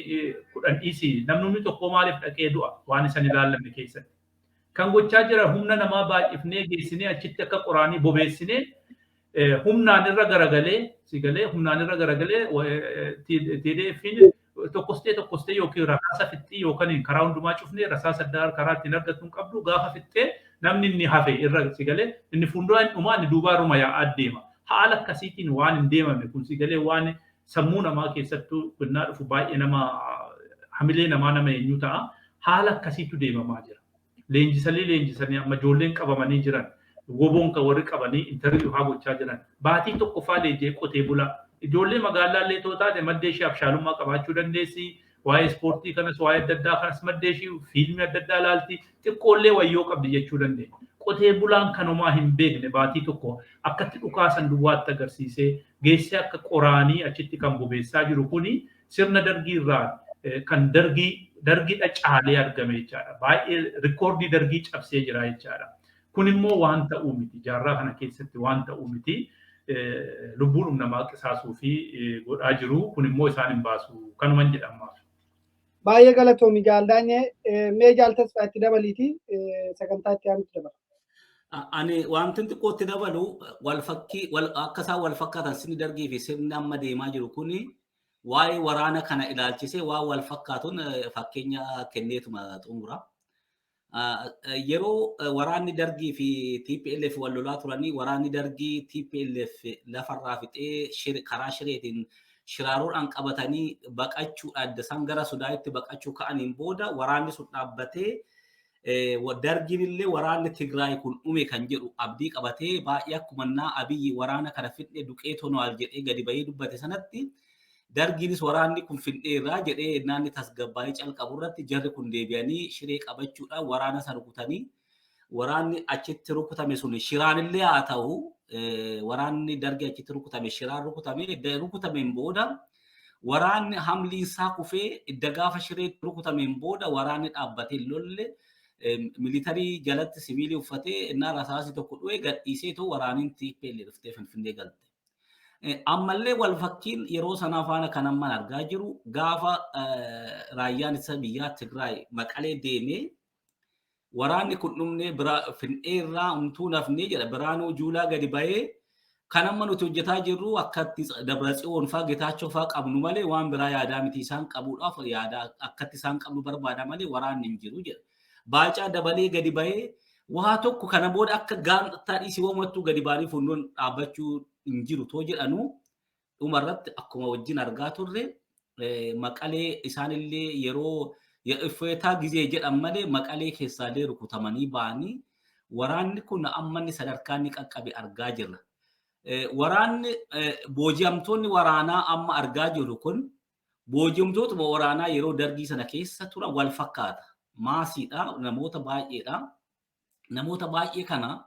10 dhiisii namni tokko maaliif dhaqee du'a waan isan ilaallamne keessatti? Kan gochaa jira humna namaa baay'ifnee geessinee achitti akka qoraanii bobeessinee humnaan irra garagalee sigalee humnaan irra garagalee TDF'n tokkostee tokkostee yookiin rasaasa fixxii yookaan karaa hundumaa cufnee rasaasa addaa karaa ittiin argattu hin qabdu, gaafa fixxee namni inni hafe irra sigalee inni fuuldura hin dhumaa, inni duubaa irruma yaa'aa deema. Haala akkasiitiin waan hin deemame kun sigalee waan sammuu namaa keessattuu gannaa dhufu baay'ee nama hamilee namaa nama eenyu ta'a. Haala akkasiitu deemamaa jira. Leenjisanii leenjisanii amma ijoolleen qabamanii jiran, woboon kan warri qabanii interview haa gochaa jiran. Baatii tokkoffaa leenjee qotee bulaa. Ijoollee magaalaa illee too taate maddee ishee abshaalummaa qabaachuu dandeessi. Waa'ee ispoortii kanas, waa'ee adda addaa kanas, maddee ishee fiilmii adda addaa ilaalti. Xiqqoollee wayyoo qabdi jechuu dandeenya. Qotee bulaan kanumaa hin beekne baatii tokko akkatti dhukaasan duwwaatti agarsiisee geessee akka qoraanii achitti kan bobeessaa jiru kuni sirna dargii irraa kan dargii dargiidha caalee argame jechaadha. Baay'ee rikoordii dargii cabsee jira jechaadha. Kun immoo waan ta'uu miti. Jaarraa kana keessatti waan ta'uu miti. Lubbuun namaa qisaasuu fi godhaa jiru. Kun immoo isaan hin baasu. Kanuman jedhamaaf. Baay'ee galatoomi Jaaldaanyee. Mee Jaal Tasfaa itti dabaliiti sagantaa itti aanutti dabala. Ani wanti xiqqootti dabalu wal fakkii akka isaan wal fakkaatan sirni dargii fi sirni amma deemaa jiru kuni waa'ee waraana kana ilaalchisee waan wal fakkaatuun fakkeenya kenneetuma xumura. Yeroo waraanni dargii fi TPLF wal lolaa turanii, waraanni dargii TPLF lafarraa fixee karaa shireetiin shiraaroodhaan qabatanii baqachuudhaan isaan gara Sudaanitti baqachuu ka'aniin booda waraanni sun dhaabbatee, dargiin illee waraanni Tigraay kun dhume kan jedhu abdii qabatee baay'ee akkuma naa Abiyyi waraana kana fidhee duqee tono'al jedhee gadi bahee dubbate sanatti, dargiinis waraanni kun fidheerraa jedhee naanni tasgabbaa'ee calqabu irratti jarri kun deebi'anii shiree qabachuudhaan waraana sana rukutanii, waraanni achitti rukutame sun shiraan illee haa ta'u, waraanni dargii achitti rukutame shiraan rukutame rukutameen booda waraanni hamliin isaa kufee idda gaafa shiree rukutameen booda waraanni dhaabbatee lolle, militarii jalatti siviilii uffatee innaa rasaasni tokko dhu'e gadhiisee too waraaniin TPL dhuftee Finfinnee galte. Ammallee wal fakkiin yeroo sanaa faana kan amman argaa jiru, gaafa raayyaan ittisa biyyaa Tigraay Maqalee deemee waraanni kun dhumnee bira Finfinnee umtuu nafnee jedha Biraanuu Juulaa gadi bahee, kan amma nuti hojjetaa jirru akkatti Dabratsiyoon faa Getaachoo faa qabnu malee waan biraa yaadaa miti, isaan qabuudhaaf yaada akkatti isaan qabnu barbaada malee waraanni hin jiru jedha. Baacaa dabalee gadi bahee waa tokko kana booda akka gaanxaa dhiisii waamattuu gadi baanii fuunduun dhaabbachuu hin jiru too jedhanu, dhumarratti akkuma wajjin argaa turre Maqalee isaanillee yeroo iffeetaa gizee jedhan malee Maqalee keessaallee rukutamanii ba'anii waraanni kun amma inni sadarkaa inni qaqqabe argaa jirra. Waraanni booji'amtoonni waraanaa amma argaa jirru kun booji'amtootuma waraanaa yeroo dargii sana keessa turan wal fakkaata. Maasiidha, namoota baay'eedha. Namoota baay'ee kana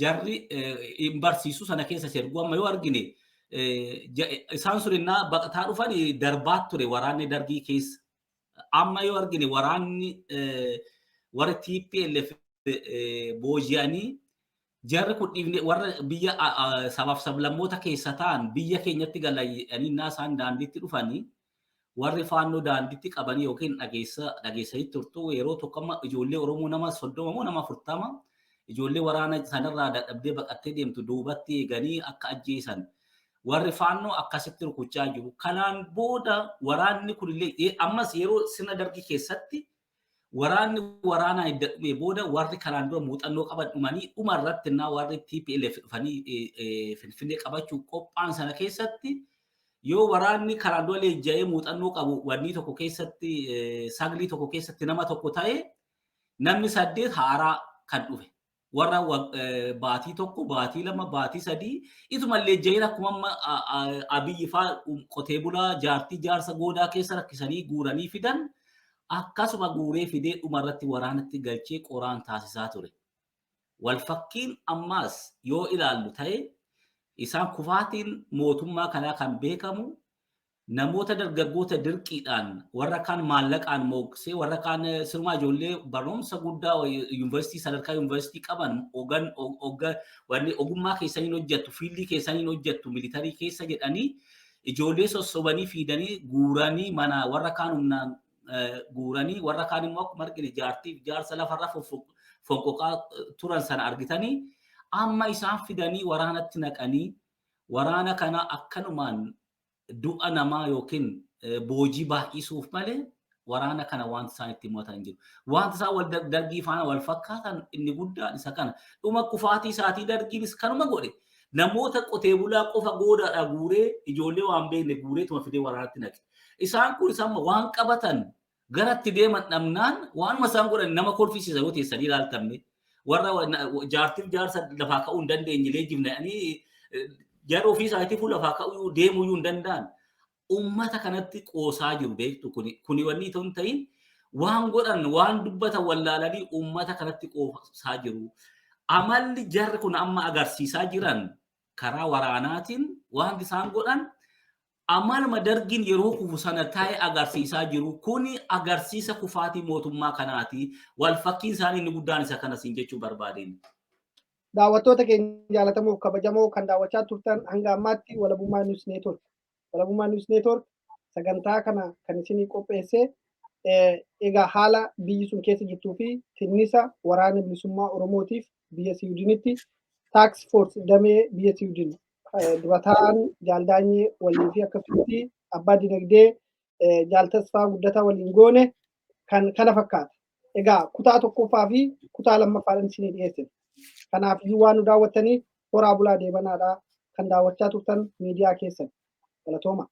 jarri hin barsiisu sana keessa serguu amma yoo argine isaan sun innaa baqataa dhufan darbaa ture waraanni dargii keessa. Amma yoo argine waraanni warra TPLF booji'anii jarri kun dhiifne warra biyya sabaaf sablammoota keessa ta'an biyya keenyatti galanii innaa isaan daandiitti dhufanii warri faannoo daandiitti qabanii yookiin dhageessanii turtu, yeroo tokko amma ijoollee Oromoo nama 30 moo nama 40 ijoollee waraana sanarraa dadhabdee baqattee deemtu duubatti eeganii akka ajjeesan warri faannoo akkasitti rukuchaa jiru. Kanaan booda waraanni kunillee ammas yeroo sirna dargii keessatti waraanni waraanaa edda dhumee booda warri kanaan dura muuxannoo qaban dhumanii dhuma irratti innaa warri TPLF dhufanii Finfinnee qabachuu qophaa'an sana keessatti Yoo waraanni karaan dura leenji'ee muuxannoo qabu wanni tokko keessatti saglii tokko keessatti nama tokko ta'e, namni 8 haaraa kan dhufe. Warra baatii 1, baatii 2, baatii 3 ituma leenji'een akkuma amma Abiyyi fa'aa qotee bulaa jaartii jaarsa goodaa keessa rakkisanii guuranii fidan, akkasuma guuree fidee dhumarratti waraanatti galchee qoraan taasisaa ture. Wal fakkiin ammaas yoo ilaallu ta'e, isaan kufaatiin mootummaa kanaa kan beekamu namoota dargaggoota dirqiidhaan, warra kaan maallaqaan mooqsee, warra kaan sirumaa ijoollee barumsa guddaa yuunivarsiitii, sadarkaa yuunivarsiitii qaban, ogan wanni ogummaa keessaniin hojjettu, fiildii keessaniin hojjettu militarii keessa jedhanii ijoollee sossobanii fiidanii guuranii mana, warra kaan humnaan guuranii, warra kaan immoo akkuma argine jaartiif jaarsa lafarra fonqoqaa turan sana argitanii, amma isaan fidanii waraanatti naqanii waraana kana akkanumaan du'a namaa yookiin boojii baay'isuuf malee waraana kana wanti isaan itti mo'atan hin jiru. Wanti isaan wal Dargii faana wal fakkaatan inni guddaan isa kana. Dhuma kufaatii isaatii Dargiinis kanuma godhe. Namoota qotee bulaa qofa goodaadhaa guuree, ijoollee waan beekne guuree tuma fidee waraanatti naqe. Isaan kun isaan waan qabatan garatti deeman dhabnaan waanuma isaan godhan nama kolfisiisa yoo teessanii ilaaltamne. Warra jaartiif jaarsa lafaa ka'uu hin dandeenye leenjifne jara ofii isaatiifuu lafaa ka'uu deemuu hin danda'an. Uummata kanatti qoosaa jiru beektu. Kuni wanni itoo hin ta'in waan godhan waan dubbatan wallaalanii uummata kanatti qoosaa jiru. Amalli jarri kun amma agarsiisaa jiran karaa waraanaatiin wanti isaan godhan amaluma Dargiin yeroo kufu sana taa'e agarsiisaa jiru. Kuni agarsiisa kufaatii mootummaa kanaati. Wal fakkiin isaanii inni guddaan isa kana siin jechuu barbaadeen. Daawwattoota keenya jaalatamoo kabajamoo, kan daawwachaa turtan hanga ammaatti Walabummaa News Network. Walabummaa News Network sagantaa kana kan isinii qopheesse egaa haala biyyi sun keessa jirtuu fi tinnisa Waraana Bilisummaa Oromootiif biyya Siwiidinitti Task Force damee biyya Siwiidin dura ta'an Jaaldaanyee waliin fi akkasumatti abbaa dinagdee Jaal Tasfaa Guddataa waliin goone kan kana fakkaata. Egaa kutaa tokkoffaa fi kutaa lammaffaadhaan isinii dhiyeessine. Kanaaf iyyuu waan nu daawwattaniif horaa bulaa deebanaadhaa, kan daawwachaa turtan miidiyaa keessan. Galatooma.